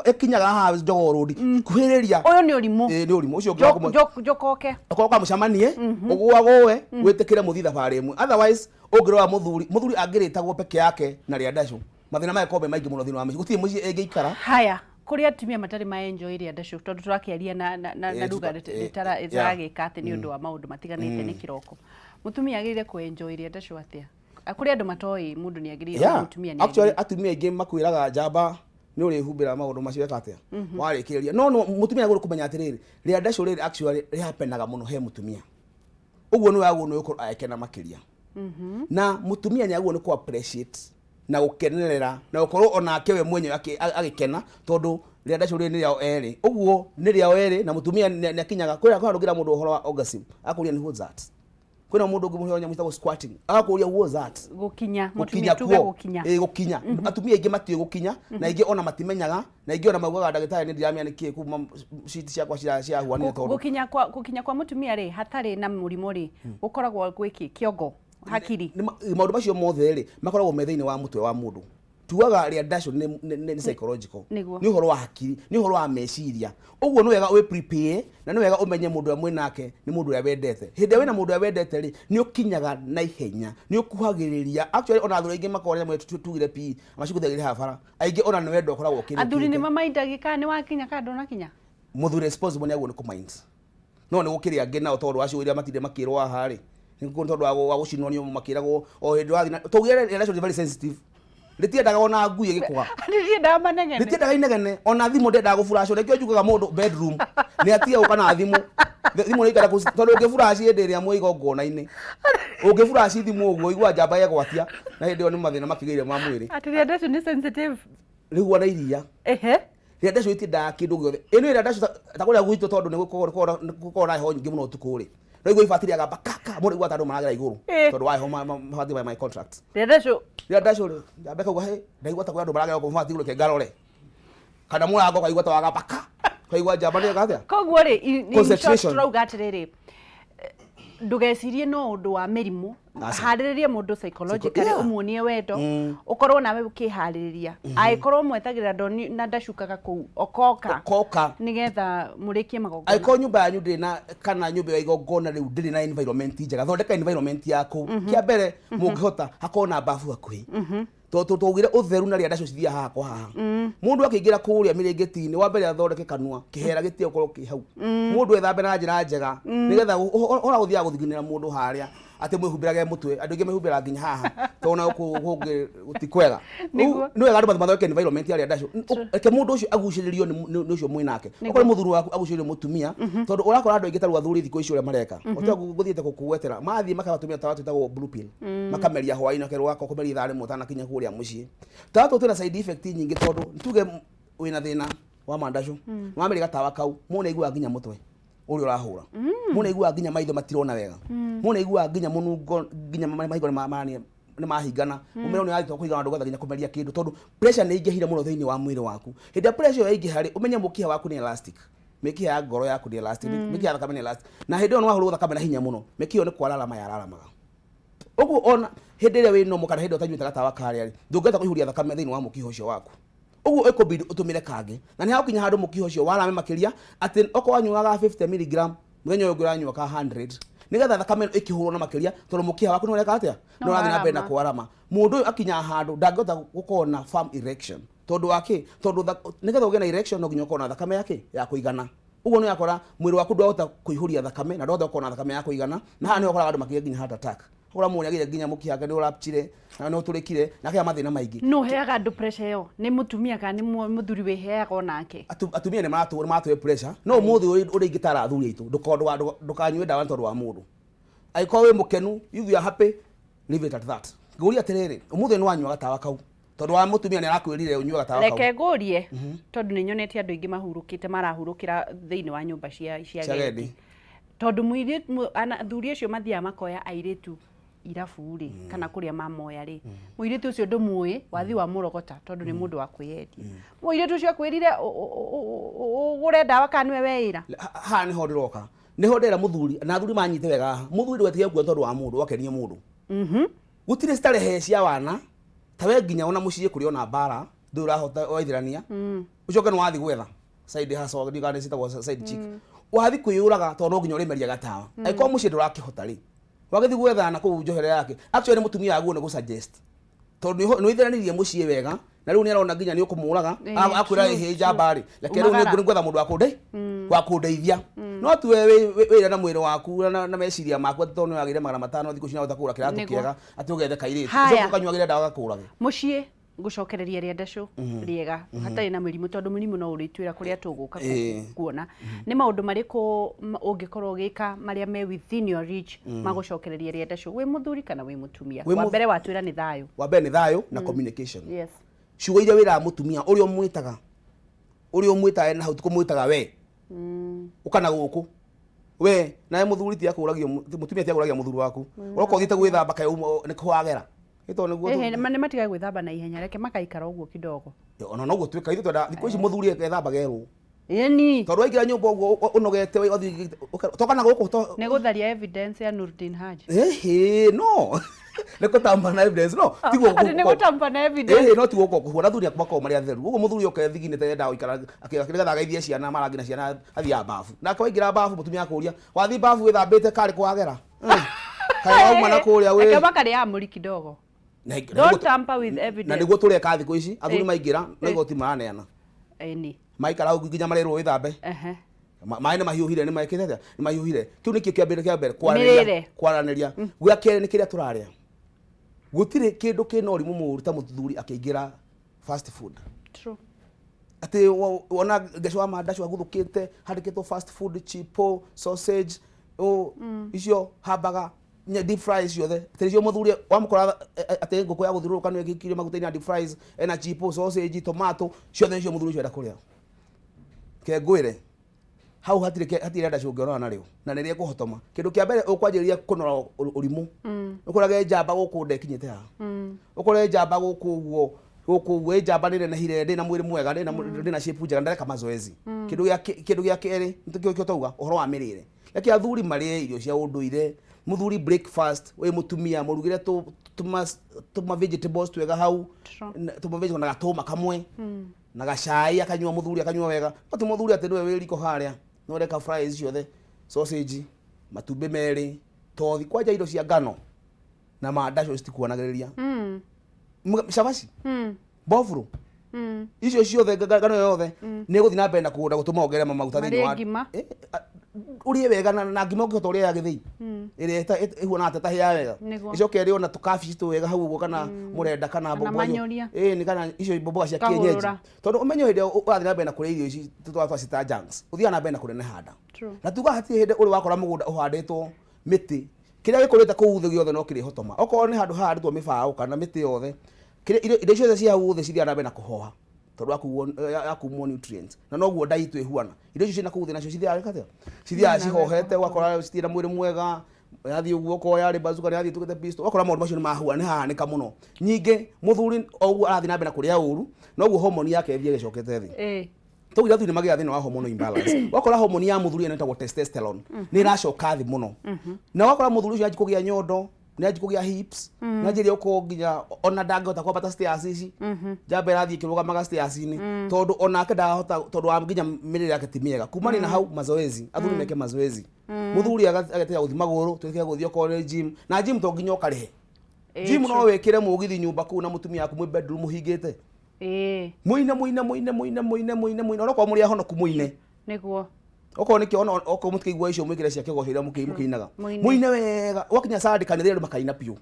[SPEAKER 2] Ĩkinyaga haha Jogoo Road, kuhĩrĩria.
[SPEAKER 1] Ũyũ nĩ ũrimũ.
[SPEAKER 2] Ĩ, nĩ ũrimũ ũcio ũngĩ wa
[SPEAKER 1] Njokoke.
[SPEAKER 2] Okoka mũcemanie, ũgũagũe, wĩtĩkĩre mũthiĩ thabarĩ ĩmwe. Otherwise ũngĩrora mũthuri, mũthuri angĩrĩtagwo peke yake na rĩa ndacũ, mathĩna magĩkorwo me maingĩ mũno thĩinĩ wa mũciĩ, gũtirĩ mũciĩ ĩngĩikara.
[SPEAKER 1] Haya, kũrĩ atumia matarĩ ma enjoy rĩa ndacũ, tondũ tũrakĩaria na ruga rĩtaragĩka atĩ nĩ ũndũ wa maũndũ matiganĩte nĩ kĩroko. Mũtumia agĩrĩire kũ enjoy rĩa ndacũ atĩa? Kũrĩ andũ matoĩ mũndũ nĩ agĩrĩire, mũtumia nĩ
[SPEAKER 2] Actually
[SPEAKER 1] agĩrĩire.
[SPEAKER 2] Atumia aingĩ makwĩraga njamba nĩ ũrĩhumbĩra maũndũ macio weka atĩa warĩkĩrĩria, no mũtumia agĩrĩirwo kũmenya atĩrĩrĩ, rĩa ndacũ rĩrĩ actually rĩhapenaga mũno he mũtumia. Ũguo nĩ wagĩrĩirwo nĩ gũkorwo agĩkena makĩria, na mũtumia nĩ agĩrĩirwo nĩ kũ appreciate na gũkenerera na gũkorwo onake we mwenyewe agĩkena, tondũ rĩa ndacũ rĩrĩ nĩ rĩao erĩ. Ũguo nĩ rĩao erĩ, na mũtumia nĩ akinyaga kwĩra kwĩna ndũngĩra mũndũ ũhoro wa orgasm akũria nĩ what's that. Kwĩna mũndũ ũngĩ mũhe nyamũ ciĩtagwo squirting, agakũria what's that.
[SPEAKER 1] Gũkinya.
[SPEAKER 2] Gũkinya.
[SPEAKER 1] Mũtumia tuge
[SPEAKER 2] Kuo.
[SPEAKER 1] gũkinya.
[SPEAKER 2] Ĩ, gũkinya. Atumia aingĩ matiũĩ gũkinya, na aingĩ ona matimenyaga, na aingĩ ona maugaga, "Ndagĩtarĩ, nĩ ndiramenya nĩkĩ kuma citi ciakwa cirahuanire," tondũ
[SPEAKER 1] Gũkinya kwa mũtumia rĩ, hatarĩ na mũrimũ rĩ, gũkoragwo gwĩkĩ? Kĩongo, hakiri?
[SPEAKER 2] Maũndũ macio mothe rĩ, makoragwo me thĩinĩ wa mũtwe wa mũndũ. Tugaga rĩa ndacũ nĩ psychological. Nĩ ũhoro wa hakiri, nĩ ũhoro wa meciria. Ũguo nĩ wega wĩ prepare, na nĩ wega ũmenye mũndũ ũrĩa mwĩ nake nĩ mũndũ ũrĩa wendete. Hĩndĩ ĩrĩa wĩna mũndũ ũrĩa wendete rĩ, nĩ ũkinyaga na ihenya, nĩ ũkuhagĩrĩria. Actually ona athuri aingĩ makoragwo nyamũ ĩyo tugire pi macigũthagĩrĩra haha bara, aingĩ ona nĩ wendo ũkoragwo ũkĩrĩkĩte.
[SPEAKER 1] Athuri nĩ mamaindagia kana nĩ wakinya kana ndũnakinya?
[SPEAKER 2] Mũthuri responsible nĩ agwo nĩ kũmind, no nĩ gũkĩrĩ angĩ nao tondũ acio iria matinde makĩrwo haha rĩ, nĩ tondũ wa gũcinwo nĩ makĩragwo o hĩndĩ wathiĩ tũgĩre. Relation is very sensitive, rĩtiendaga ona ngui ĩgĩkũga.
[SPEAKER 1] Rĩtiendaga manegene.
[SPEAKER 2] Rĩtiendaga inegene, ona thimũ ndĩendaga gũburacwo. Nĩkĩo njugaga mũndũ bedroom nĩ atige gũka na thimũ. Thimũ nĩ ikara tondũ ũngĩburaci hĩndĩ ĩrĩa mwĩ igongona-inĩ, ũngĩburaci thimũ ũguo igua njamba yegwatia, na hĩndĩ ĩyo nĩ mathĩna makĩgĩire ma mwĩrĩ.
[SPEAKER 1] Atĩ rĩa ndacũ nĩ sensitive.
[SPEAKER 2] Rĩu ona iria rĩa ndacũ itiendaga kĩndũ gĩothe. Ĩno ĩrĩa ndacũ ta kũrĩa gwitũ, tondũ nĩ gũkoragwo na heho nyingĩ mũno ũtukũ rĩ, no igua ibati rĩagamba kaka mũndũ igua ta andũ maragera igũrũ tondũ wa heho mabati maya my contract.
[SPEAKER 1] Rĩa ndacũ.
[SPEAKER 2] Rĩa ndacũ rĩ, njamba ĩkauga, "Hĩ, ndaigua ta kwĩ andũ maragera gũkũ mabati igũrũ, reke ngarore." Kana mũrango ũkaigua ta wagamba ka, ũkaigua njamba nĩ ĩka atĩa.
[SPEAKER 1] Koguo rĩ, in short,
[SPEAKER 2] Concentration.
[SPEAKER 1] turauga atĩrĩrĩ, ndũgecirie no ũndũ wa mĩrimũ.
[SPEAKER 2] Aca.
[SPEAKER 1] Harĩrĩrie mũndũ psychologically, ũmuonie wendo, ũkorwo nawe ũkĩharĩrĩria. Angĩkorwo mwetagĩrĩra ndoni na ndacukaga kũu, okoka.
[SPEAKER 2] Koka.
[SPEAKER 1] Nĩgetha mũrĩkie magongona.
[SPEAKER 2] Angĩkorwo nyũmba yanyu ndĩrĩ na, kana nyũmba ya igongona rĩu ndĩrĩ na environment njega, thondeka environment yaku. Kĩa mbere mũngĩhota hakorwo na bafu hakuhĩ, tondũ twaugire ũtheru na rĩa ndacio cithiaga haha kwa haha. Mũndũ akĩingĩra kũrĩa mĩrĩngĩti-inĩ, wa mbere athondeke kanua, kĩhera gĩtige gũkorwo kĩ hau, mũndũ ethambe na njĩra njega, nĩgetha ũhoro gũthiaga gũthiginĩra mũndũ harĩa atĩ mwĩhumbĩrage mũtwe. Andũ aingĩ mehumbĩraga nginya haha, tondũ na gũkũ kũngĩ ti kwega.
[SPEAKER 1] Nĩguo.
[SPEAKER 2] Rĩu nĩ wega andũ mathondeke environment ya rĩa ndacio. Reke mũndũ ũcio agucĩrĩrio nĩ ũcio mwĩ nake. Okorwo nĩ mũthuri waku, agucĩrĩrio mũtumia, tondũ ũrakora andũ aingĩ ta rĩu athuri thikũ ici ũrĩa mareka, ũtiga gũthiĩte gũkũgwetera, mathiĩ makabatũmia tawa twĩtagwo blue pill, makameria hwaĩ-inĩ, akerwo gaka kũmeria ithaa rĩmwe ũtanakinya kũrĩa mũciĩ. Tawa tũtũ twĩna side effect nyingĩ, tondũ tuge wĩna thĩna wa mandacũ, wameria gatawa kau, mũndũ nĩaiguaga nginya mũtwe ũrĩa ũrahũra, mũndũ nĩaiguaga nginya maitho matirona wega, mũndũ nĩaiguaga nginya mũnungo, nginya maitho nĩ mahingana, mũmero nĩ ũrahota kũigana, ndũngĩhota nginya kũmeria kĩndũ, tondũ pressure nĩ ĩingĩhire mũno thĩinĩ wa mwĩrĩ waku. Hĩndĩ ĩrĩa pressure ĩyo yaingĩha rĩ, ũmenye mũkiha waku nĩ elastic, mĩkiha ya ngoro yaku nĩ elastic, mĩkiha ya thakame nĩ elastic, na hĩndĩ ĩyo nĩ wahũrwo thakame na hinya mũno, mĩkiha ĩyo nĩ kwararama yararamaga. Ũguo ona hĩndĩ ĩrĩa wĩ normal kana hĩndĩ ĩrĩa ũtanyuĩte gatawa karĩa rĩ, ndũngĩhota kũihũria thakame thĩinĩ wa mũkiha ũcio waku. Ũguo ĩkũbidi ũtũmĩre kangĩ, na nĩ hagũkinya handũ mũkiha ũcio warame makĩria, atĩ okorwo wanyuaga 50 milligram, mũthenya ũyũ ũngĩ ũranyua ka 100, nĩgetha thakame ĩno ĩkĩhũrwo na makĩria, tondũ mũkiha waku nĩ ũreka atĩa? Nĩ ũrathiĩ na mbere na
[SPEAKER 1] ũrarama.
[SPEAKER 2] kwarama. Mũndũ ũyũ akinyaga handũ ndangĩhota gũkorwo na firm erection. Tondũ wa kĩ? Tondũ nĩgetha ũgĩe na erection no nginya ũkorwo na thakame ya kĩ? Ya kũigana. Ũguo nĩ ũrakora mwĩrĩ waku ndwahota kũihũria thakame na ndwahota gũkorwo na thakame ya kũigana, na haha nĩho ũkoraga andũ makĩgĩa nginya heart attack. Ũkora mũndũ nĩagĩire nginya mũkiha wake nĩ ũrapchire na nĩ ũtũrĩkire na akĩgĩa mathĩna maingĩ.
[SPEAKER 1] No heaga andũ pressure ĩyo nĩ mũtumia kana nĩ mũthuri wĩheaga onake?
[SPEAKER 2] Atumia nĩ maratũhe pressure, no ũmũthĩ ũrĩa ingĩtara athuri aitũ, ndũkanyue ndawa nĩ tondũ wa mũndũ. Angĩkorwo wĩ mũkenu, if you are happy, leave it at that. Ngũria atĩrĩrĩ, ũmũthĩ nĩ wanyua gatawa kau tondũ wa mũtumia nĩ arakwĩrire ũnyue gatawa kau?
[SPEAKER 1] Reke ngũrie, tondũ nĩ nyonete andũ aingĩ mahurũkĩte, marahurũkĩra thĩinĩ wa nyũmba cia
[SPEAKER 2] Cia
[SPEAKER 1] gendi,
[SPEAKER 2] gendi.
[SPEAKER 1] Tondũ athuri acio mathiaga makoya airĩtu irabu rĩ, kana kũrĩa mamoya rĩ, mũirĩtu ũcio ndũmũĩ, wathi wa mũrogota, tondũ nĩ mũndũ wa kwĩyendia. Mũirĩtu ũcio akwĩrire ũgũre ndawa kana nĩwe weĩra?
[SPEAKER 2] Haha nĩho ndĩroka. Niho ndera muthuri na athuri manyite wega haha. Muthuri ndũgetige gũkua tondũ wa mũndũ wakenie mũndũ. Gũtirĩ starehe cia wana ta we nginya ona mũciĩ kũrĩ ona mbara ndũrĩ ũrahota waithĩrania ũcoke nĩ wathiĩ gwetha side hustle ndiũĩ kana nĩ ciĩtagwo side chick, wathiĩ kwĩyũraga tondũ no nginya ũrĩmeria gatawa. Angĩkorwo mũciĩ ndũrakĩhota rĩ, wagĩthiĩ gwetha na kũu njohero yake, actually mũtumia waguo nĩ gũ-suggest tondũ nĩ ũithĩranirie mũciĩ wega na rĩu nĩ arona nginya nĩ ũkũmũraga. Akwĩra, "Ĩhĩ njamba rĩ, reke rĩu nĩ ngwetha mũndũ wa kũndeithia." No tuwe wĩra na mwĩrĩ waku na meciria maku atĩ tondũ nĩ wagĩire 500 thikũ ici nĩwahota kũgũra kĩratũ kĩega atĩ ũgethe kairĩtu ũcoke ũkanyuagĩre ndawa gakũrage.
[SPEAKER 1] Mũciĩ gũcokereria rĩandacũ rĩega hatarĩ na mĩrimũ, tondũ mĩrimũ no ũrĩtuĩra kũrĩa tũgũka kuona nĩ maũndũ marĩkũ ũngĩkorwo ũgĩka marĩa me within your reach ma gũcokereria rĩandacũ, wĩ mũthuri kana wĩ mũtumia. Wa mbere watwĩra nĩ thayũ.
[SPEAKER 2] Wa mbere nĩ thayũ na communication. Ciugo iria wĩraga mũtumia, ũrĩa ũmwĩtaga, ũrĩa ũmwĩtaga na hau ti kũmwĩtaga we ũka na gũkũ we nawe mũthuri ti akũragio, mũtumia ti akũragia mũthuri waku ũroka ũthiĩte gwĩthamba kaĩ nĩ kũ wagera nĩ tondũ nĩguo.
[SPEAKER 1] Ehe, nĩ matige gwĩthamba na ihenya, reke magaikara ũguo kidogo.
[SPEAKER 2] Ona noguo twĩka ithuĩ, twenda thikũ ici mũthuri ethamba gerwo
[SPEAKER 1] ĩni
[SPEAKER 2] tondũ waingĩra nyũmba ũguo ũnogete wathiĩ toka na gũkũ to.
[SPEAKER 1] Nĩ gũtharia evidence ya Nurdin Haji.
[SPEAKER 2] Ehe, no nĩ kũtamba na evidence, no tiguo.
[SPEAKER 1] Atĩ nĩ gũtampa na evidence.
[SPEAKER 2] Ĩhĩ, no tiguo gũkorwo kũhuana. Athuri makoragwo marĩ atheru ũguo, mũthuri oke thigi-inĩ ta gũikara nĩgetha ageithie ciana marangi na ciana, athiaga babu nake. Waingĩra babu, mũtumia akũria, "Wathiĩ babu wĩthambĩte karĩ kwagera kaĩ wauma na kũrĩa
[SPEAKER 1] wĩ?" Reke makarĩa amũri kidogo. Don't tamper with
[SPEAKER 2] na
[SPEAKER 1] evidence.
[SPEAKER 2] Nĩguo tũreka thikũ ici, athuri maingĩra no igoti maraneana. Maikara hau nginya marerwo wĩthambe. Maĩ nĩ mahiũhire, nĩ mekĩte atĩa, nĩ mahiũhire. Kĩu nĩkĩo kĩa mbere, kĩa mbere kwaranĩria.
[SPEAKER 1] Mĩrĩre.
[SPEAKER 2] Kwaranĩria. Gĩa kerĩ nĩ kĩrĩa tũrarĩa. Gũtirĩ kĩndũ kĩna ũrimũ mũũru ta mũthuri akĩingĩra fast food. Atĩ wona ngeco wa mandacu aguthũkĩte handĩkĩtwo fast food, chipo, sausage, icio hambaga, deep fries ciothe, atĩ nĩcio mũthuri wamũkora atĩ ngũkũ ya gũthiũrũrũka nĩyo ĩgĩkirio maguta-inĩ na deep fries, ena chipo, sausage, tomato ciothe nĩcio mũthuri ũcio enda kũrĩa. Ke ngwĩre hau hatirĩ hatirĩ ndacu ũngĩonana narĩo na nĩ rĩekũhotoma. Kĩndũ kĩa mbere ũkwanjĩrĩria kũnora ũrimũ, ũkorage njamba gũkũ nda ĩkinyĩte haha, ũkore njamba gũkũ ũguo, gũkũ ũguo ĩ njamba nĩ nenehire, ndĩ na mwĩrĩ mwega, ndĩ na shape njega, ndareka mazoezi. Kĩndũ gĩa kerĩ nĩkĩo kĩo twauga ũhoro wa mĩrĩre. Reke athuri marĩe irio cia ũndũire. Mũthuri breakfast, wĩ mũtumia mũrugĩre tũma vegetables twega hau. Tũma vegetables na gatũma kamwe na gacai akanyua, mũthuri akanyua wega. No ti mũthuri atĩ nĩwe wĩ riko harĩa no ũreka fries ciothe, sausage, matumbĩ merĩ, tothi, kwanja indo cia ngano na mandacu citikuonagĩrĩria. Cabaci, mboburo, icio ciothe, ngano yothe nĩ ĩgũthiĩ na mbere na kũgũnda gũtũma wongerere maguta thĩinĩ
[SPEAKER 1] Marĩe
[SPEAKER 2] wa
[SPEAKER 1] ngima.
[SPEAKER 2] Ũrĩe wega na ngima ũngĩhota ũrĩe ya gĩthĩi ĩrĩa ĩhuana ta ĩtahĩaga wega. Ĩcoke ĩrĩo na tũkabici twega hau ũguo kana mũrenda kana
[SPEAKER 1] Kana
[SPEAKER 2] mboga
[SPEAKER 1] manyũria.
[SPEAKER 2] Ĩĩ, nĩ kana icio mboga cia kienyeji.
[SPEAKER 1] Kahũrũra.
[SPEAKER 2] Tondũ ũmenye hĩndĩ ĩrĩa ũrathiĩ na mbere na kũrĩa irio ici twacita junks, ũthiaga na mbere na kũneneha nda. Na tuga hatirĩ hĩndĩ ũrĩ wakora mũgũnda ũhandĩtwo mĩtĩ, kĩrĩa gĩkũrĩte kũu thĩ gĩothe no kĩrĩhotoma. Okorwo nĩ handũ hahandĩtwo mĩbaũ kana mĩtĩ yothe, indo ciothe cia hau thĩ cithiaga na mbere na kũhoha tondũ ya kumwo nutrients, na noguo nda itũ ĩhuana. Indo icio ciĩna kũu thĩ nacio cithiaga gĩka atĩa? Cithiaga cihohete, ũgakora citirĩ na mwĩrĩ mwega, yathiĩ ũguo okorwo yarĩ bazooka nĩ yathiĩ ĩtuĩkĩte pistol. Ũgakora maũndũ macio nĩ mahua nĩ hahanĩka mũno. Nyingĩ mũthuri o ũguo arathiĩ na mbere na kũrĩa ũru, noguo homoni yake ĩthiĩ ĩgĩcokete thĩ. Tũgire athuri nĩ magĩaga thĩna wa hormonal imbalance. Wakora homoni ya mũthuri ĩno ĩtagwo testosterone nĩ ĩracoka thĩ mũno, na wakora mũthuri ũcio anji kũgĩa nyondo, nĩ anji kũgĩa hips, nĩ anjĩrĩria gũkorwo nginya ona ndangĩhota kwambata stairs ici, njamba ĩrathiĩ ĩkĩrũgamaga stairs-inĩ tondũ onake ndahota, tondũ wa nginya mĩrĩre yake ti mĩega. Kumania na hau, mazoezi, athuri meke mazoezi. Mũthuri agetiga gũthiĩ magũrũ, twĩke gũthiĩ okorwo nĩ gym, na gym to nginya ũkarĩhe. Gym no wĩkĩre mũgithi nyũmba kũu na mũtumia waku mwĩ bedroom mũhingĩte. Mũine, mũine, mũine, mũine, mũine, mũine, mũine, onokorwo mũrĩ ahonoku mũine. Okorwo nĩkĩo ona okorwo mũtikĩigua icio mwĩkĩre cia kĩgoco iria mũkĩinaga.
[SPEAKER 1] Mũine.
[SPEAKER 2] Mũine wega. Wakinya Sunday kanitha andũ makaina biũ.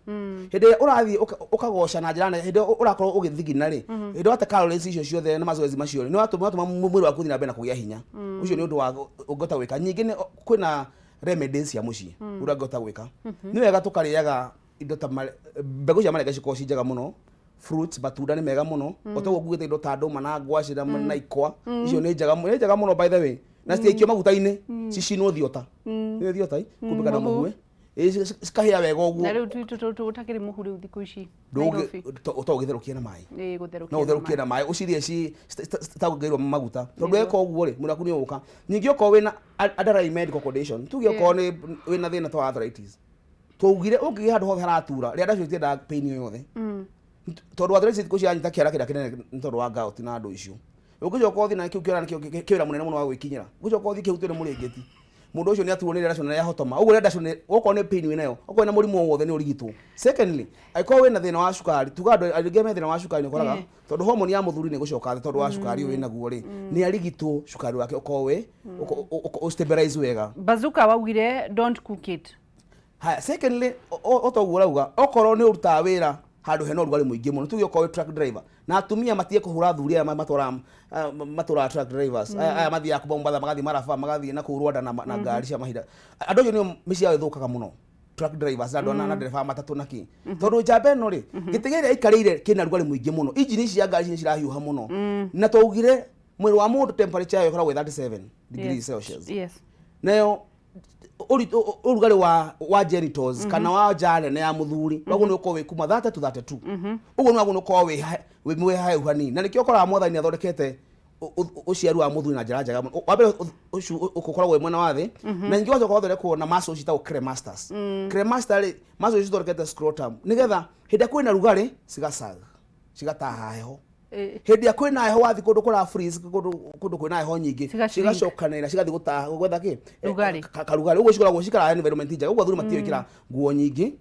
[SPEAKER 2] Hĩndĩ ĩrĩa ũrathiĩ ũkagoca na njĩra nene, hĩndĩ ĩrĩa ũrakorwo ũgĩthigina rĩ, hĩndĩ ĩrĩa wate calories icio ciothe na mazoezi macio rĩ, nĩ watũma mwĩrĩ waku ũthiĩ na mbere na kũgĩa hinya. Ũcio nĩ ũndũ wa ũngĩhota gwĩka. Ningĩ nĩ kwĩna remedies cia mũciĩ ũrĩa ũngĩhota gwĩka. Nĩ wega tũkarĩaga indo ta mbegũ cia marenge, cikoragwo ci njega mũno. Fruits, matunda nĩ mega mũno. O toguo ngugĩte indo ta ndũma na ngwacĩ na ikwa, icio nĩ njega nĩ njega mũno by the way, na citiaikio maguta-inĩ, cicinwo thiota, nĩ thiota i kumbĩ kana
[SPEAKER 1] mũhu.
[SPEAKER 2] Mũhu. Cikahĩa wega ũguo.
[SPEAKER 1] Na rĩu tũtakĩrĩ mũhu rĩu thikũ ici Nairobi.
[SPEAKER 2] To ũgĩtherũkie na maĩ.
[SPEAKER 1] Ĩĩ, gũtherũkia
[SPEAKER 2] No
[SPEAKER 1] na
[SPEAKER 2] ũtherũkie
[SPEAKER 1] maĩ.
[SPEAKER 2] Na maĩ ũcirĩe citaongereirwo maguta, tondũ weka ũguo rĩ, mwĩrĩ waku nĩ ũgũka. Ningĩ okorwo wĩna underlying medical condition, tuge okorwo nĩ wĩna thĩna ta wa arthritis, twaugire ũngĩgĩa handũ hothe haratura, rĩa ndacio itiendaga pain o yothe, tondũ arthritis thikũ ici yanyita kĩara kĩrĩa kĩnene nĩ tondũ wa gout na andũ icio. Ũngĩcoka ũthiĩ na kĩu kĩara nĩkĩo kĩ wĩra mũnene mũno wa gwĩkinyĩra, ũngĩcoka ũthiĩ kĩhutio nĩ mũrĩngĩti, mũndũ ũcio nĩ aturwo nĩ rĩa ndacio na nĩahotoma. Ũguo rĩa ndacio nĩ okorwo nĩ pain wĩnayo, okorwo wĩna mũrimũ o wothe, nĩ ũrigitwo. Secondly, angĩkorwo wĩna thĩna wa cukari, tuga andũ aingĩ me thĩna wa cukari, nĩ ũkoraga tondũ hormone ya mũthuri nĩ gũcoka thĩ tondũ wa cukari ũyũ wĩnaguo rĩ, nĩ arigitwo cukari wake ũkorwo wĩ ũ stabilize wega.
[SPEAKER 1] Bazooka waugire don't cook it.
[SPEAKER 2] Haya, secondly, o toguo ũrauga, okorwo nĩ ũrutaga wĩra handũ hena ũrugarĩ mũingĩ mũno, tuge okorwo wĩ truck driver, na atumia matige kũhũra athuri aya matwaraga truck drivers, aya mathiaga kuma Mombatha magathiĩ Maraba, magathiĩ na kũu Rwanda na ngari cia mahinda. Andũ acio nĩo mĩciĩ yao ĩthũkaga mũno, truck drivers na andũ na ndereba a matatũ na kĩ, tondũ njamba ĩno rĩ, gĩtĩ gĩrĩa aikarĩire kĩna rugarĩ mũingĩ mũno, injini ici cia ngari ici nĩ cirahiũha mũno. Na twaugire mwĩrĩ wa mũndũ temperature yayo ĩkoragwo ĩ 37 degrees Celsius. Nayo ũrugarĩ wa genitals kana wa nja nene ya mũthuri waguo nĩ ũkorwo wĩ kuma 30 to 32. Ũguo nĩ waguo nĩ ũkorwo wĩ mwĩhahehu hanini, na nĩkĩo ũkoraga Mwathani nĩ athondekete ũciari wa mũthuri na njĩra njega mũno. Wa mbere, ũcio ũkoragwo wĩ mwena wa thĩ, na ningĩ ũgacoka ũgathondekwo na muscles ciĩtagwo cremasters. Cremaster rĩ, muscles cithondekete scrotum nĩgetha hĩndĩ ĩrĩa kwĩna rugarĩ cigacaga cigataha heho. Hĩndĩ ĩrĩa kwĩna heho, wathiĩ kũndũ kũra freeze, kũndũ kwĩna heho nyingĩ,
[SPEAKER 1] Ciga shrink.
[SPEAKER 2] Cigacokanĩrĩra cigathiĩ gũtaha gwetha kĩ?
[SPEAKER 1] Rugarĩ.
[SPEAKER 2] Karugarĩ. Ũguo cikoragwo cikaraga environment njega. Ũguo athuri matige gwĩkĩra nguo nyingĩ.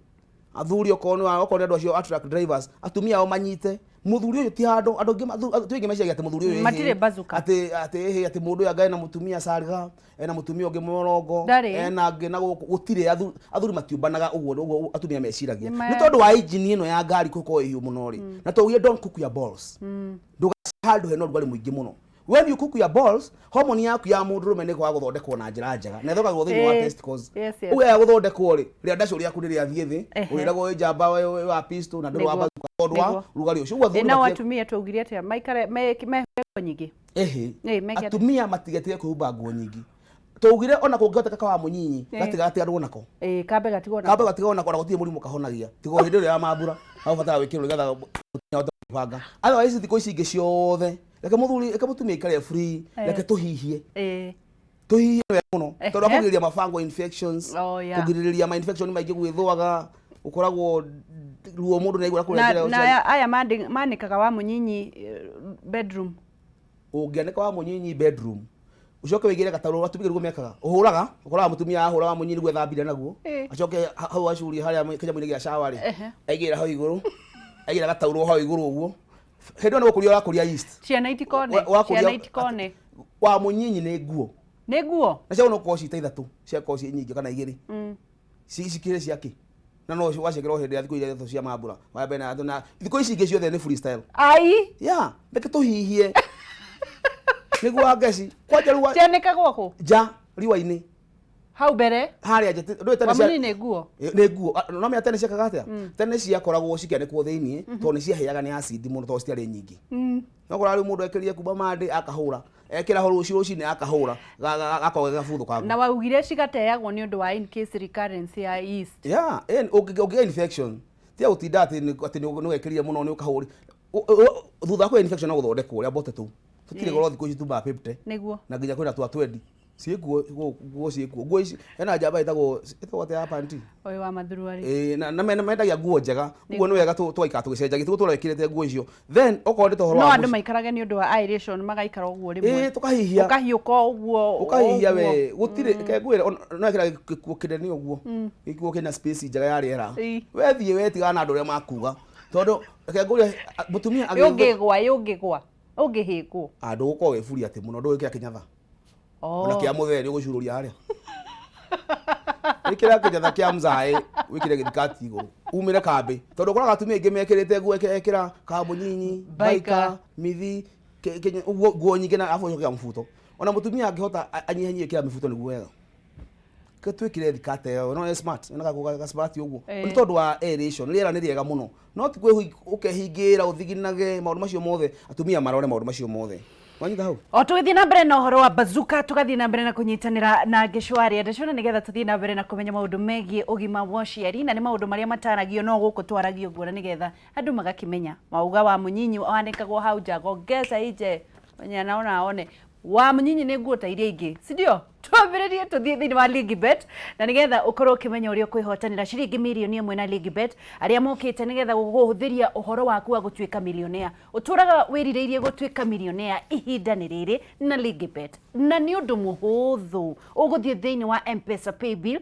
[SPEAKER 2] Athuri, okorwo nĩ okorwo nĩ andũ acio a truck drivers, atumia ao manyite mũthuri ũyũ ti handũ andũ aingĩ atumia aingĩ meciria atĩ mũthuri ũyũ
[SPEAKER 1] Matirĩ bazooka.
[SPEAKER 2] Atĩ ĩhĩ atĩ mũndũ ũyũ anga ena mũtumia cariga, ena mũtumia ũngĩ mũrongo.
[SPEAKER 1] Ndarĩ.
[SPEAKER 2] Ena angĩ na gũkũ gũtirĩ. Athuri matiũmbanaga ũguo ũguo atumia meciragia.
[SPEAKER 1] Nĩ
[SPEAKER 2] nĩ tondũ wa injini ĩno ya ngari gũkorwo ĩhiũ mũno rĩ, na twaugire don't cook your balls, ndũgaci handũ hena ũrugarĩ mũingĩ mũno. When you cook your balls, hormone yaku ya mũndũrũme nĩ kwaga gũthondekwo na njĩra njega, na ĩthondekagwo thĩinĩ wa testicles. Ũguo yaga gũthondekwo rĩ, rĩa ndacũ rĩaku nĩ rĩathiĩ thĩ. Ũrĩragwo wĩ njamba, wĩ wa pistol na ndũrĩ wa bazooka tondũ wa ũrugarĩ ũcio. Ũguo athuri
[SPEAKER 1] Nao
[SPEAKER 2] matige
[SPEAKER 1] atumia twaugire atĩa? Maikare mehumbe nguo nyingĩ?
[SPEAKER 2] Ĩhĩ.
[SPEAKER 1] Meke atĩa?
[SPEAKER 2] Atumia matigetige kwĩhumba nguo nyingĩ. Twaugire ona kũngĩhoteka kawa mũnyinyi gatigatigwo nako.
[SPEAKER 1] Ĩĩ, kambe gatigwo
[SPEAKER 2] nako. Kambe gatigwo nako, na gũtirĩ mũrimũ kahonagia tiga o hĩndĩ ĩrĩa ya mambura abatara gwĩkĩrwo nĩgetha mũtumia ahote gwĩbanga. Otherwise, thikũ ici ingĩ ciothe, reke mũthuri, reke mũtumia aikare free. Reke tũhihie. Tũhihie wega mũno tondũ akũgirĩrĩria ma fungal infections, kũgirĩrĩria ma infection maingĩ, gwĩthũaga, ũkoragwo ruo mũndũ nĩaigua
[SPEAKER 1] na
[SPEAKER 2] kũrengera.
[SPEAKER 1] Na aya manĩkaga wa mũnyinyi bedroom?
[SPEAKER 2] Ũngĩanĩka wa mũnyinyi bedroom, ũcoke wĩigĩre gatarũ, atumia nĩguo mekaga, ũhũraga, ũkoraga mũtumia ahũra wa mũnyinyi nĩguo ethambire naguo, acoke hau acurie harĩa kĩnyamũ-inĩ gĩa shower rĩ, aigĩrĩra hau igũrũ, aigĩrĩra gataurũ hau igũrũ ũguo. Hĩndĩ ĩyo nĩ gũkũria ũrakũria yeast.
[SPEAKER 1] Ciana itikone.
[SPEAKER 2] Wakũria-
[SPEAKER 1] Ciana itikone.
[SPEAKER 2] Wa mũnyinyi nĩ nguo.
[SPEAKER 1] Nĩ nguo.
[SPEAKER 2] Na ciagwo no gũkorwo ciĩ ta ithatũ, ciakorwo ciĩ nyingĩ kana igĩrĩ, cikĩrĩ ciakĩ, na no waciĩkĩra o hĩndĩ ya thikũ iria ithatũ cia mambura wa mbere na thikũ ici ingĩ ciothe nĩ freestyle.
[SPEAKER 1] Ai.
[SPEAKER 2] Ya reke tũhihie nĩguo wangeci kwanja rĩu
[SPEAKER 1] Cianĩkagwo kũ?
[SPEAKER 2] Nja riũa-inĩ.
[SPEAKER 1] Hau mbere.
[SPEAKER 2] Harĩa nja ndũĩ tene
[SPEAKER 1] Wa mũnyinyi nĩ nguo.
[SPEAKER 2] Nĩ nguo. Ah, no menya tene ciekaga atĩa? Tene ciakoragwo cikĩanĩkwo thĩiniĩ tondũ nĩ ciahĩaga nĩ acid mũno tondũ citiarĩ nyingĩ. No kora rĩu mũndũ ekĩrire kuma Monday akahũra, ekĩra ho rũciũ rũcinĩ akahũra, gakorwo ge gabuthu kangu.
[SPEAKER 1] Na waugire cigateagwo nĩ ũndũ wa in case recurrence ya yeast.
[SPEAKER 2] Yeah, ũngĩgĩa infection, tiga gũtinda atĩ nĩ wekĩrire mũno nĩ ũkahũri. Thutha wa kũgĩa infection no gũthondekwo ũrĩa bote tũu tũtirĩ goro thikũ ici tumaga pepte. Na nginya kwĩna twa twendi ciĩkuo, nguo ciĩkuo, nguo ici hena njamba ĩtagwo atĩa ya panti.
[SPEAKER 1] Ũyũ wa mathuruarĩ.
[SPEAKER 2] Ĩĩ, na mendagia nguo njega. Ũguo nĩ wega tũgaikara tũgĩcenjagia, tiguo tũra wĩkĩrĩte nguo icio. Then okorwo nĩ ta ũhoro
[SPEAKER 1] No
[SPEAKER 2] wa
[SPEAKER 1] andũ
[SPEAKER 2] mũciĩ-
[SPEAKER 1] maikarage nĩ ũndũ wa aeration, magaikara ũguo rĩmwe.
[SPEAKER 2] Ĩĩ, tũkahihia.
[SPEAKER 1] Ũkahiũka ũguo.
[SPEAKER 2] Ũkahihia.
[SPEAKER 1] Ũguo.
[SPEAKER 2] We gũtirĩ, reke ngwĩre, no ĩkĩra gĩkuo kĩnene ũguo, gĩkuo kĩna space njega ya rĩera. Wethiĩ wetigana na andũ ũrĩa makuga, tondũ reke ngũrie, mũtumia
[SPEAKER 1] Ũngĩgwa, ũngĩgwa, ũngĩhĩngwo.
[SPEAKER 2] Andũ gũkorwo wĩburi atĩ mũno ndũgĩkĩra kĩnyatha ona kĩa mũthee nĩ ũgũcururia harĩa. Ĩkĩra kĩnyatha kĩa mzaĩ, wĩkĩre gĩthikati igũrũ, umĩre kambĩ, tondũ ũkoraga atumia aingĩ mekĩrĩte nguo, ekĩra kamũnyinyi,
[SPEAKER 1] Baika.
[SPEAKER 2] Baika, mithi, ũguo nguo nyingĩ, na arabu ũcoke mũbuto. Ona mũtumia angĩhota anyihanyihie ĩkĩra mĩbuto nĩguo wega. Ke twĩkĩre thikate ĩyo no ĩ smart ĩno ga smart ũguo. Nĩ tondũ wa aeration, rĩera nĩ rĩega mũno, no ti ũkehingĩra ũthiginage maũndũ macio mothe. Atumia marore maũndũ macio mothe. Wanyita hau.
[SPEAKER 1] O tũgĩthiĩ na mbere na ũhoro wa bazuka, tũgathiĩ na mbere na kũnyitanĩra na Ngĩcwarĩ Ndacona nĩgetha tũthiĩ na mbere na kũmenya maũndũ megiĩ ũgima wa ũciari, na nĩ maũndũ marĩa mataragio no gũkũ twaragio ũguo, na nĩgetha andũ magakĩmenya. Mauga wa mũnyinyi wanĩkagwo hau nja, gongeza inje mwenye anaona aone. Wa mũnyinyi nĩ nguo ta iria ingĩ, si ndio? Twambĩrĩrie tũthiĩ thĩinĩ wa Ligibet na nĩgetha ũkorwo ũkĩmenya ũrĩa ũkwĩhotanĩra ciringi mirioni 1 na Ligibet arĩa mokĩte nĩgetha gũkũhũthĩria ũhoro waku wa gũtuĩka milionea. Ũtũraga wĩrirĩirie gũtuĩka milionea, ihinda nĩ rĩrĩ na Ligibet, na nĩ ũndũ mũhũthũ. Ũgũthiĩ thĩinĩ wa M-Pesa paybill,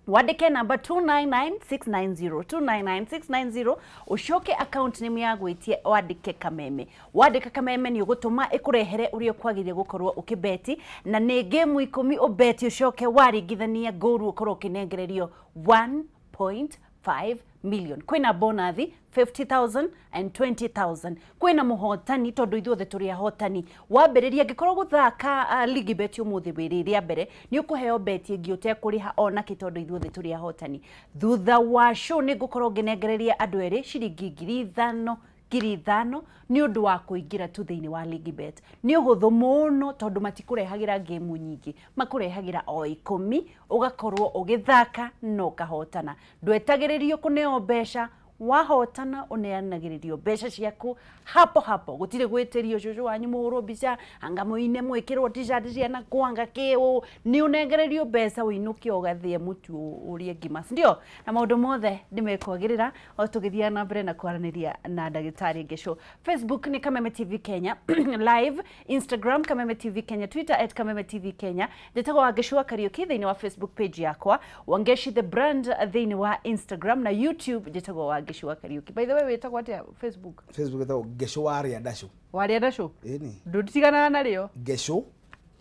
[SPEAKER 1] wandĩke namba 299690 299690, ũcoke account name ya gwĩtie wandĩke Kameme. Wandĩka Kameme, nĩ ũgũtũma ĩkũrehere ũrĩa ũkwagĩrĩire gũkorwo ũkĩbeti, na nĩ game 10 ũbeti, ũcoke waringithania ngũru ũkorwo ũkĩnengererio 1.5 million. Kwĩna bonathi 50,000 and 20,000. Kwĩna mũhotani tondũ ithuothe tũrĩ ahotani. Wambĩrĩria angĩkorwo gũthaka ligi bet ũmũthĩ wĩrĩ rĩa mbere, nĩ ũkũheo beti ĩngĩ ũtekũrĩha onakĩ, tondũ ithuothe tũrĩ ahotani. Thutha wa show nĩ ngũkorwo ngĩnengereria andũ erĩ ciringi 5,000 5,000 nĩ ũndũ wa kũingĩra tu thĩinĩ wa ligi bet. Nĩ ũhũthũ mũno tondũ matikũrehagĩra game nyingĩ, makũrehagĩra o 10, ũgakorwo ũgĩthaka na ũkahotana. Ndwetagĩrĩrio kũneo mbeca, wahotana ũneanagĩrĩrio mbeca ciaku hapo hapo, gũtirĩ gwĩtĩrio cũcũ wanyu mũhũrwo mbica, anga mũine mwĩkĩrwo t-shirt ciana kwanga kĩũ. Nĩ ũnengererio mbeca ũinũke ũgathĩe mũtu ũrĩe ngima, si ndio? Na maũndũ mothe nĩ mekwagĩrĩra o tũgĩthiaga na mbere na kwaranĩria na ndagĩtarĩ Ngeco. Facebook nĩ Kameme TV Kenya live, Instagram Kameme TV Kenya, Twitter @KamemeTVKenya. Njĩtagwo Wangeci wa Kariũki thĩinĩ wa Facebook page yakwa, Wangeshi the brand thĩinĩ wa Instagram, na YouTube njĩtagwo Wangeci wa Kariũki. By the way, wĩtagwo atĩa Facebook?
[SPEAKER 2] Facebook ĩtagwo Ngeco wa Rĩandacũ.
[SPEAKER 1] Warĩa ndacũ.
[SPEAKER 2] Ĩni.
[SPEAKER 1] Ndũtiganaga narĩo.
[SPEAKER 2] Ngeco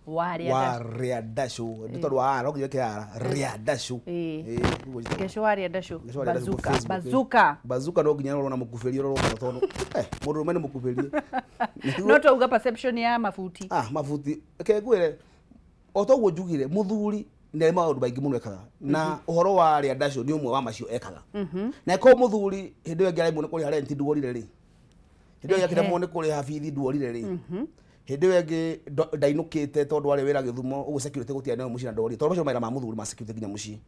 [SPEAKER 1] Warĩa
[SPEAKER 2] wa
[SPEAKER 1] ndacũ.
[SPEAKER 2] Rĩandacũ, nĩ tondũ wa ara no nginya wĩkĩre ara Rĩandacũ. Ĩĩ, nĩguo njĩtagwo.
[SPEAKER 1] Ngeco warĩa ndacũ.
[SPEAKER 2] Ngeco wa Rĩandacũ
[SPEAKER 1] Bazuka.
[SPEAKER 2] Facebook, ĩ.
[SPEAKER 1] Bazuka.
[SPEAKER 2] Bazuka no nginya ũrorwo na mũkubĩrie, ũrorwo mũno tondũ mũndũ ũrũme nĩ mũkubĩrie.
[SPEAKER 1] No twauga perception ya mabuti.
[SPEAKER 2] Ah, mabuti, reke ngwĩre, o toguo njugire, mũthuri nĩ arĩ maũndũ maingĩ mũno ekaga, na ũhoro wa rĩandacũ nĩ ũmwe wa macio ekaga. Na ĩkorwo mũthuri hĩndĩ ĩyo ĩngĩ aremwo nĩ kũrĩha rent nduorire rĩ, hĩndĩ ĩyo ĩngĩ akĩremwo nĩ kũrĩha bithi nduorire rĩ, hĩndĩ ĩyo ĩngĩ ndainũkĩte tondũ arĩ wĩra Gĩthumo ũguo, security gũtiarĩ nayo mũciĩ na ndorire, tondũ macio mawĩra ma mũthuri ma security nginya mũciĩ.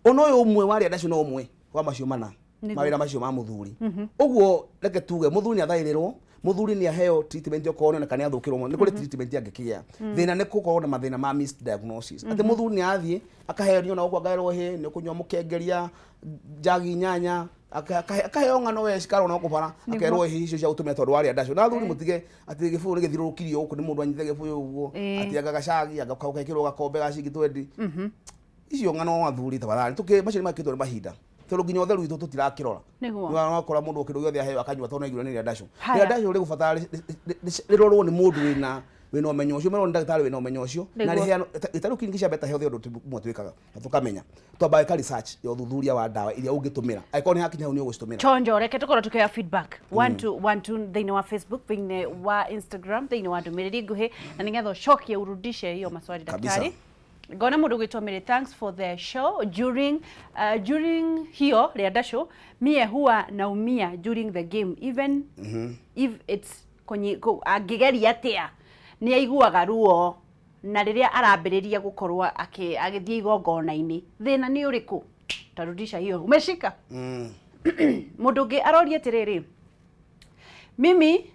[SPEAKER 2] Ona ũyũ ũmwe wa rĩandacũ no ũmwe wa macio mana mawĩra macio ma mũthuri. Ũguo reke tuge mũthuri nĩ athaĩrĩrwo, mũthuri nĩ aheo treatment okorwo nĩ oneka nĩ athũkĩrwo mũno, nĩ kũrĩ treatment angĩkĩgĩa. Thĩna nĩ gũkorwo na mathĩna ma misdiagnosis, atĩ mũthuri nĩ athiĩ akaheo na ũguo akaherwo hĩ nĩ ũkũnyua mũkengeria njagi 8, akaheo ng'ano we cikarwo no kũbara, akerwo hĩ icio cia gũtũmĩra tondũ warĩa ndacio. Na athuri mũtige atĩ gĩbũyũ nĩ gĩthiũrũrũkirio gũkũ nĩ mũndũ anyite gĩbũyũ ũguo, atĩ anga gacagi anga gekĩrwo gakombe ga ciringi 20. Icio ng'ano athuri tafadhali tuki macio nĩ makĩtwo nĩ mahinda, tondũ nginya ũtheru witũ tũtirakĩrora. Wakora mũndũ kĩndũ gĩothe aheo akanyua tondũ aiguire nĩ rĩandacũ. Rĩandacũ rĩgũbatara rĩrorwo nĩ mũndũ wĩna ũmenyo ũcio, merwo nĩ ndagĩtarĩ wĩna ũmenyo ũcio, na rĩheanwo ĩtarĩ kiriniki cia Better Health. Ũndũ ũmwe twĩkaga na tũkamenya, twambaga gwĩka research ya ũthuthuria wa ndawa iria ũngĩtũmĩra, angĩkorwo nĩ hakinya hau nĩ ũgũcitũmĩra.
[SPEAKER 1] Chonjo, reke tũkorwo tukioya feedback 1212 thĩinĩ wa Facebook, thĩinĩ wa Instagram, thĩinĩ wa ndũmĩrĩri nguhĩ, na nĩgetha ũcokie urudishe hiyo maswali. Daktari, ngona mũndũ gwĩtwo Mary: "Thanks for the show. During hiyo rĩanda show, mie huwa naumia during the game, even if it's angĩgeria atĩa nĩ aiguaga ruo, na rĩrĩa arambĩrĩria gũkorwo agĩthiĩ igongona-inĩ, thĩna nĩ ũrĩkũ?" Tarudisha hiyo, umeshika. Mũndũ ũngĩ aroria atĩrĩrĩ, mimi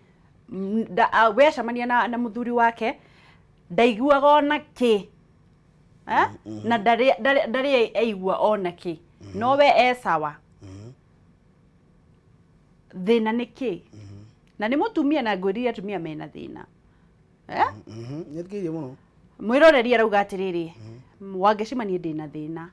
[SPEAKER 1] we acemania na mũthuri wake ndaiguaga ona kĩ, eh? Na ndarĩ aigua ona kĩ, no we e sawa, thĩna nĩ kĩ? Na nĩ mũtumia, na ngwĩrire atumia mena thĩna, eh?
[SPEAKER 2] Nĩ thikĩrĩirie mũno.
[SPEAKER 1] Mwĩroreri arauga atĩrĩrĩ, "Wangecimanie ndĩna thĩna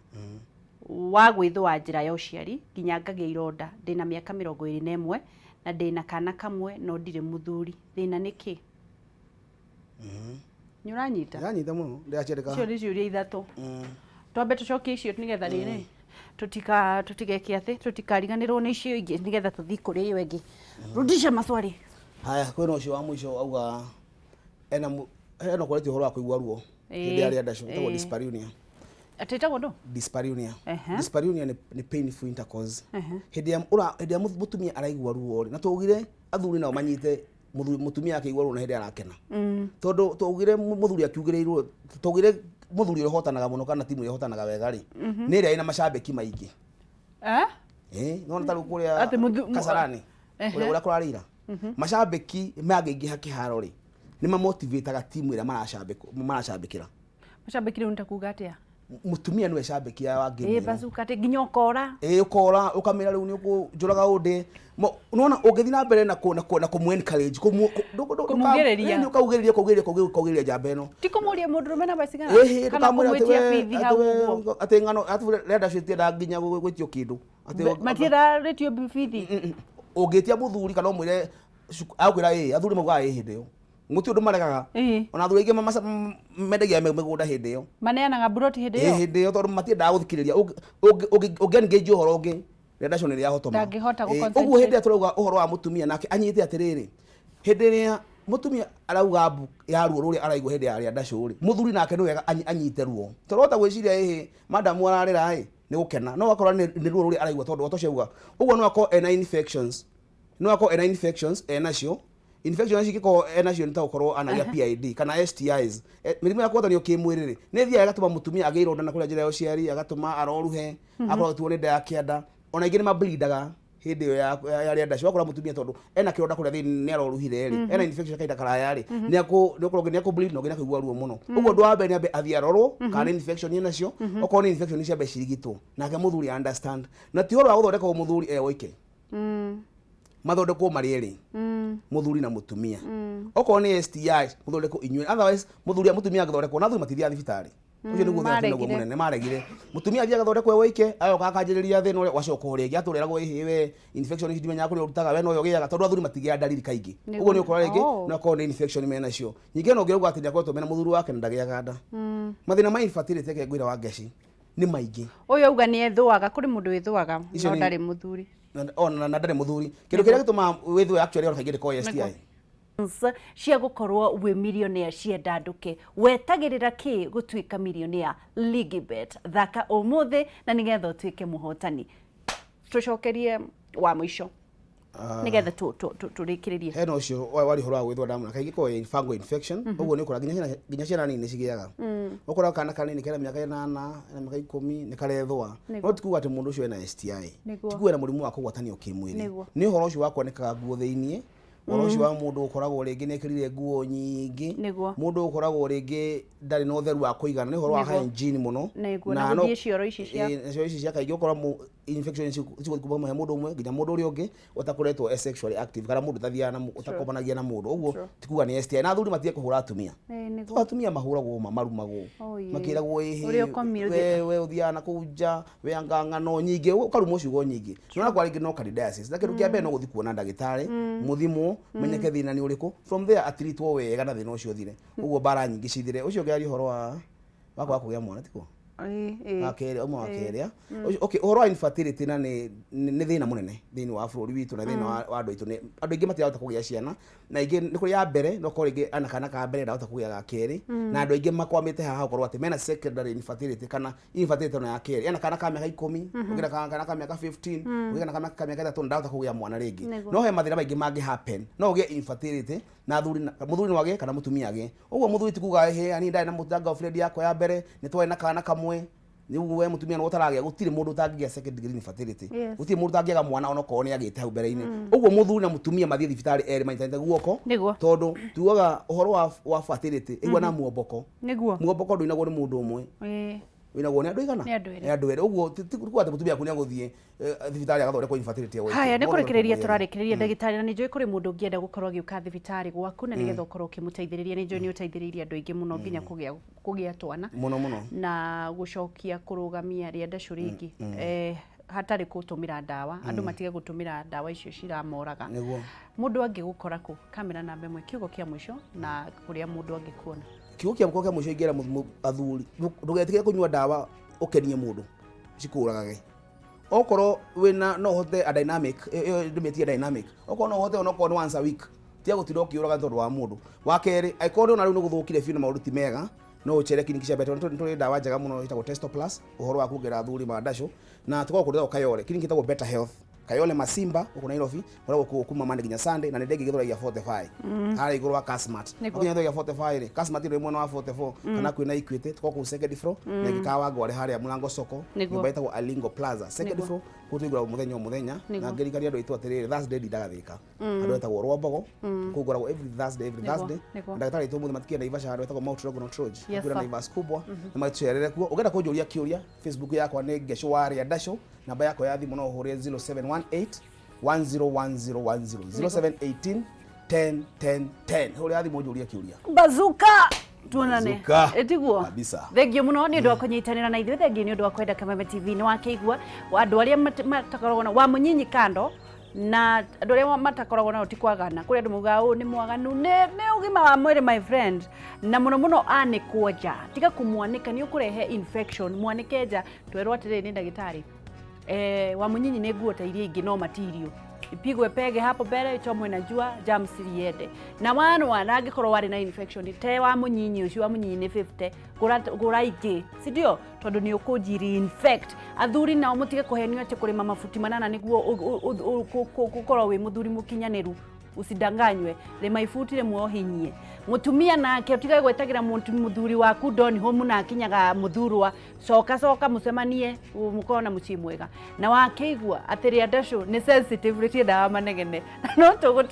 [SPEAKER 1] wa gwĩthũa njĩra ya ũciari nginya ngagĩa ironda. Ndĩna mĩaka 21 na ndĩna kana kamwe, no ndirĩ mũthuri. Thĩna nĩ kĩ?" Nĩ ũranyita?
[SPEAKER 2] Ndĩranyita mũno, ndĩraciandĩka.
[SPEAKER 1] Icio nĩ ciũria ithatũ. Twambe tũcokie icio nĩgetha rĩrĩ tutika tutigeke atĩ tũtikariganĩrwo nĩ icio ingĩ, nĩgetha tũthiĩ kũrĩ ĩyo ĩngĩ. Rudisha maswali.
[SPEAKER 2] Haya, kwĩna ũcio wa mũico auga ena kwarĩtie ũhoro wa kũigua ruo hĩndĩ ya rĩandacũ, ĩtagwo dyspareunia.
[SPEAKER 1] Atĩ ĩtagwo ndũ?
[SPEAKER 2] Dyspareunia. Dyspareunia nĩ painful intercourse, hĩndĩ ya mũtumia araigua ruo rĩ, na tũugire athuri nao manyite. Mũtumia akĩigua ruo na hĩndĩ arakena, tondũ twaugire mũthuri akiugĩrĩirwo, twaugire mũthuri ũrĩa ũhotanaga mũno kana timu ĩrĩa ĩhotanaga wega rĩ, nĩ ĩrĩa ĩna macambĩki maingĩ.
[SPEAKER 1] Eh?
[SPEAKER 2] Eh, nona ta rĩu kũrĩa
[SPEAKER 1] Atĩ
[SPEAKER 2] Kasarani ũrĩa kũrarĩ ira, macambĩki mangĩingĩha kĩharo rĩ, nĩ mamotivataga timu ĩrĩa maracambĩkĩra.
[SPEAKER 1] Macambĩki rĩu nĩ ta kuga atĩa?
[SPEAKER 2] Mũtumia nĩwe cambĩki wa game ĩno.
[SPEAKER 1] Bazuka atĩ nginya ũkora.
[SPEAKER 2] Ĩ, ũkora ũkamĩra rĩu nĩ ũkũnjũraga ũndĩ. Nĩwona ũngĩthiĩ na mbere na kũmũ encourage,
[SPEAKER 1] Kũmugĩrĩria.
[SPEAKER 2] Nĩ ũkaugĩrĩria, ũkaugĩrĩria, ũkaugĩrĩria, ũkaugĩrĩria njamba ĩno.
[SPEAKER 1] Ti kũmũria mũndũrũme namba cigana
[SPEAKER 2] Ĩhĩ,
[SPEAKER 1] kana
[SPEAKER 2] ndũkamwĩre atĩ
[SPEAKER 1] kũmwĩtia bithi
[SPEAKER 2] atĩ
[SPEAKER 1] hau ũguo.
[SPEAKER 2] Atĩ ng'ano atĩ renda citiendaga nginya gwĩtio kĩndũ. Atĩ
[SPEAKER 1] Matienda rĩtio bithi.
[SPEAKER 2] Ũngĩtia mũthuri kana ũmwĩre agũkwĩra ĩ, athuri maugaga ĩ hĩndĩ ĩyo. Gũtirĩ ũndũ maregaga. Ona athuri aingĩ mendagia mĩgũnda hĩndĩ ĩyo.
[SPEAKER 1] Maneanaga mburoti hĩndĩ ĩyo.
[SPEAKER 2] Hĩndĩ ĩyo, tondũ matiendaga gũthikĩrĩria. Ũngĩ engage ũhoro ũngĩ, renda cio nĩ rĩahotoma.
[SPEAKER 1] Ndangĩhota
[SPEAKER 2] Ũguo
[SPEAKER 1] gũ-concentrate.
[SPEAKER 2] Hĩndĩ ĩrĩa tũrauga ũhoro wa mũtumia nake anyite atĩrĩrĩ, hĩndĩ ĩrĩa mũtumia arauga mbu ya ruo rũrĩa araigua hĩndĩ ya rĩa ndacũ rĩ, mũthuri nake nĩ wega anyite ruo, tondũ wahota gwĩciria ĩhĩ madamu ararĩra ĩ nĩ gũkena, no ũgakora nĩ ruo rũrĩa araigua, tondũ otocio auga ũguo no akorwo ena infections, no akorwo ena infections enacio. Infection ici ingĩkorwo enacio nĩ ta gũkorwo anagĩa PID kana STIs. Mĩrimũ ya kũgwatanio kĩmwĩrĩ rĩ, nĩ ĩthiaga ĩgatũma mũtumia agĩe ironda na kũrĩa njĩra ya ũciari, agatũma aroruhe, akorwo agĩturwo nĩ nda ya kĩanda. Ona aingĩ nĩ mablindaga hĩndĩ ĩyo ya rĩa ndacio. Ũgakora mũtumia tondũ ena kĩronda kũrĩa thĩinĩ, nĩ aroruhire rĩ, ena infection kahinda karaya rĩ, nĩ ũkorwo nĩ akũ bleed na ũngĩ nĩ akũigua ruo mũno. Ũguo ũndũ wa mbere nĩ ambe athiĩ arorwo kana nĩ infection enacio. Okorwo nĩ infection, ciambe cirigitwo, nake mũthuri understand. Na ti ũhoro wa gũthondekwo mũthuri e woike, mathondekwo marĩ erĩ, mũthuri na mũtumia. Okorwo nĩ STI, mũthondekwo inyuĩ. Otherwise mũthuri mũtumia angĩthondekwo na athuri matithiaga thibitarĩ, ũcio nĩguo thĩna twĩnaguo
[SPEAKER 1] Maregire.
[SPEAKER 2] mũnene. Maregire. Mũtumia athiĩ agathondekwo e woike, agoka akanjĩrĩria thĩna ũrĩa wacoka o rĩngĩ atũreragwo, ĩhĩ we, infection ici ndimenyaga kũrĩa ũrutaga we, noyo ũgĩaga, tondũ athuri matigĩaga ndariri kaingĩ. Ũguo nĩ ũkora rĩngĩ no akorwo nĩ infection menacio. Ningĩ no ũngĩrauga atĩ nĩakoretwo mena mũthuri wake na ndagĩaga nda. Mathĩna ma infertility, reke ngwĩre wa ngeci, nĩ maingĩ.
[SPEAKER 1] Ũyũ auga nĩ ethũaga, kũrĩ mũndũ wĩthũaga
[SPEAKER 2] Icio
[SPEAKER 1] no
[SPEAKER 2] ndarĩ
[SPEAKER 1] mũthuri.
[SPEAKER 2] Ona na ndarĩ mũthuri, kĩndũ kĩrĩa gĩtũmaga wĩthũe actually ona kaingĩ ndĩkoragwo STI.
[SPEAKER 1] Cia gũkorwo wĩ millionaire ciendandũke, wetagĩrĩra kĩ gũtuĩka millionaire? Ligibet, thaka ũmũthĩ na nĩgetha ũtuĩke mũhotani. Tũcokerie wa mũico nĩgetha tũrĩkĩrĩrie.
[SPEAKER 2] Hena ũcio wari ũhoro wa gwĩthũa ndamũna kaingĩ koragwo fungal infection. Ũguo nĩ ũkora nginya ciana nini nĩ cigĩaga. Ũkora kana kanini kena mĩaka 8, kena mĩaka 10, nĩ karethũa. No ti kuga atĩ mũndũ ũcio ena STI. Ti kuga ena mũrimũ wa kũgwatanio kĩmwĩrĩ. Nĩ ũhoro ũcio wa kwanĩkaga nguo thĩiniĩ, ũhoro ũcio wa mũndũ ũkoragwo rĩngĩ nĩ ekĩrire nguo nyingĩ, mũndũ ũkoragwo rĩngĩ ndarĩ na ũtheru wa kũigana, nĩ ũhoro wa hygiene mũno.
[SPEAKER 1] Na gũthiĩ cioro ici cia
[SPEAKER 2] na cioro ici cia kaingĩ ũkora infection cigũthiĩ kuma he mũndũ ũmwe nginya mũndũ ũrĩa ũngĩ ũtakoretwo e sexually active, kana mũndũ ũtathiaga na ũtakomanagia na mũndũ. Ũguo ti kuga nĩ STI. Na athuri matige kũhũra atumia. Atumia mahũragwo, marumagwo, makĩragwo ĩhĩ
[SPEAKER 1] Ũrĩa ũkomire
[SPEAKER 2] we ũthiaga na kũu nja, we anga ng'ano nyingĩ, ũkarumwo ciugo nyingĩ. Nĩwona kwa rĩngĩ no candidiasis, na kĩndũ kĩa mbere no gũthiĩ kuona ndagĩtarĩ, mũthimwo, menyeke thĩna nĩ ũrĩkũ. From there atiritwo wega na thĩna ũcio ũthire. Ũguo mbara nyingĩ cithire. Ũcio ũngĩ aria ũhoro wa kwaga kũgĩa mwana, tiguo?
[SPEAKER 1] Ĩĩ.
[SPEAKER 2] Wa kerĩ, ũmwe wa kerĩ. Okay, ũhoro wa infertility na nĩ thĩna mũnene thĩinĩ wa bũrũri witũ na thĩinĩ wa andũ aitũ. Nĩ andũ aingĩ matirahota kũgĩa ciana, na aingĩ nĩ kũrĩ ya mbere, no korwo rĩngĩ ana kana ka mbere ndahota kũgĩa ga kerĩ, na andũ aingĩ makwamĩte haha gũkorwo atĩ mena secondary infertility kana infertility ona ya kerĩ. Ena kana ka mĩaka 10, ũngĩ na kana ka mĩaka 15, ũngĩ na kana ka mĩaka 3, ndahota kũgĩa mwana rĩngĩ. No he mathĩna maingĩ mangĩ happen. No ũgĩe infertility na athuri na mũthuri no agĩe kana mũtumia agĩe. Ũguo mũthuri ti kuga ĩhĩ niĩ ndarĩ na girlfriend yakwa ya mbere nĩ twarĩ na kana kamwe, rĩu we mũtumia nĩwe ũtaragĩa. Gũtirĩ mũndũ ũtangĩgĩa second degree infertility. Gũtirĩ mũndũ ũtangĩaga mwana onokorwo nĩ agĩte hau mbere-inĩ. Ũguo mũthuri na mũtumia mathiĩ thibitarĩ erĩ manyitanĩte guoko. Tondũ tugaga ũhoro wa fertility ĩgua na muomboko. Muomboko ndũinagwo nĩ mũndũ ũmwe, wĩnagwo nĩ andũ aigana?
[SPEAKER 1] Nĩ andũ erĩ.
[SPEAKER 2] Nĩ andũ erĩ. Ũguo ti kuga atĩ mũtumia waku nĩ agũthiĩ thibitarĩ agathondekwo infertility ya gwĩkwo.
[SPEAKER 1] Haya, nĩ
[SPEAKER 2] No
[SPEAKER 1] kũrĩkĩrĩria
[SPEAKER 2] thondekwo.
[SPEAKER 1] Tũrarĩkĩrĩria, ndagĩtarĩ, na nĩ njũĩ kũrĩ mũndũ ũngĩenda gũkorwo agĩũka thibitarĩ gwaku na nĩgetha ũkorwo ũkĩmũteithĩrĩria. Nĩ njũĩ nĩ ũteithĩrĩirie andũ aingĩ mũno nginya kũgĩa twana
[SPEAKER 2] mũno mũno
[SPEAKER 1] na gũcokia kũrũgamia rĩandacũ rĩngĩ hatarĩ gũtũmĩra ndawa. Andũ matige gũtũmĩra ndawa icio ciramoraga. Mũndũ angĩgũkora kũ? Kamera namba 1, kiugo kĩa mũico na kũrĩa mũndũ angĩkuona.
[SPEAKER 2] Kiugo kĩa kĩa mũico ingĩra athuri, ndũgetigĩre kũnyua ndawa ũkenie mũndũ, cikũragage. Okorwo wĩna no ũhote a dynamic ĩyo ndĩmĩtie dynamic, okorwo no ũhote, onokorwo nĩ once a week, tiga gũtinda ũkĩũraga tondũ wa mũndũ. Wa kerĩ, angĩkorwo ndĩrona rĩu nĩ gũthũkire biũ na maũndũ ti mega, no ũcere kiriniki cia mbere, tondũ nĩ tũrĩ ndawa njega mũno ĩtagwo Testo Plus, ũhoro wa kuongerera athuri mandacũ, na tũkoragwo kũndũ gwĩtagwo Kayole, kiriniki ĩtagwo Better Health. Kayole Masimba gũkũ Nairobi, ngoragwo kuo kuma Monday nginya Sunday, na nĩ ndengĩ Gĩthũrai 45 harĩa igũrũ wa Kasmart.
[SPEAKER 1] Nĩguo.
[SPEAKER 2] Wakinya Gĩthũrai 45 rĩ, Kasmart ĩrĩ mwena wa 44 kana kwĩna Equity, tũkoragwo kũu second floor, na ĩngĩ Kawangware harĩa Mũrango soko,
[SPEAKER 1] Nĩguo.
[SPEAKER 2] nyũmba ĩtagwo Alingo Plaza second
[SPEAKER 1] Nĩguo.
[SPEAKER 2] floor, kũu tũigũragwo mũthenya o mũthenya.
[SPEAKER 1] Nĩguo.
[SPEAKER 2] Na ngĩririkania andũ aitũ atĩrĩrĩ, Thursday ndindaga Thĩka, handũ hetagwo Rwambogo, kũu ngoragwo every Thursday, every
[SPEAKER 1] Nĩguo,
[SPEAKER 2] Thursday.
[SPEAKER 1] nĩguo.
[SPEAKER 2] Ndagĩtarĩ aitũ ũmũthĩ matikinya Naivasha, handũ hetagwo Mount Longonot Lodge,
[SPEAKER 1] Yes,
[SPEAKER 2] hakuhĩ na
[SPEAKER 1] sir.
[SPEAKER 2] Naivas kubwa, na matũcerere kuo. Ũngĩenda kũnjũria kĩũria, Facebook yakwa nĩ Ngecũ wa Rĩandacũ, namba yakwa ya thimũ no ũhũre 0718 101010, 0718 10 10 10. Hũrĩra thimũ ũnjũrie kĩũria.
[SPEAKER 1] Bazuka, tuonane.
[SPEAKER 2] Bazuka.
[SPEAKER 1] Ĩtiguo.
[SPEAKER 2] Kabisa.
[SPEAKER 1] Thengio mũno nĩ ũndũ wa kũnyitanĩra na ithuĩ, thengio nĩ ũndũ wa kwenda Kameme TV. Nĩ wakĩigua andũ arĩa matakoragwo na wa mũnyinyi kando na andũ arĩa matakoragwo nao ti kwagana, kũrĩ andũ maugaga ũũ nĩ mwaganu, nĩ ũgima wa mwĩrĩ, my friend, na mũno mũno anĩkwo nja, tiga kũmwanĩka, nĩ ũkũrehe infection. Mwanĩke nja, twerwo atĩrĩrĩ nĩ ndagĩtarĩ, wa mũnyinyi nĩ nguo ta iria ingĩ no matirio ipigwe pege hapo mbere, ichomwe na jua, germs riende na warwara. Angĩkorwo warĩ na infection te wa mũnyinyi ũcio wa mũnyinyi nĩ 50, gũra gũra ingĩ, si ndio? Tondũ nĩ ũkũnji reinfect. Athuri nao mũtige kũhenio atĩ kũrĩma mabuti manana nĩguo gũkorwo wĩ mũthuri mũkinyanĩru. Usidanganywe, rĩma ibuti rĩmwe ũhinyie. Mũtumia nake ũtige gwetagĩra mũthuri waku ndoni home na akinyaga mũthurwa, coka coka mũcemanie, mũkorwo na mũciĩ mwega. Na wakĩigua atĩ rĩandacũ nĩ sensitive, rĩtiendaga manegene, no tũgũ.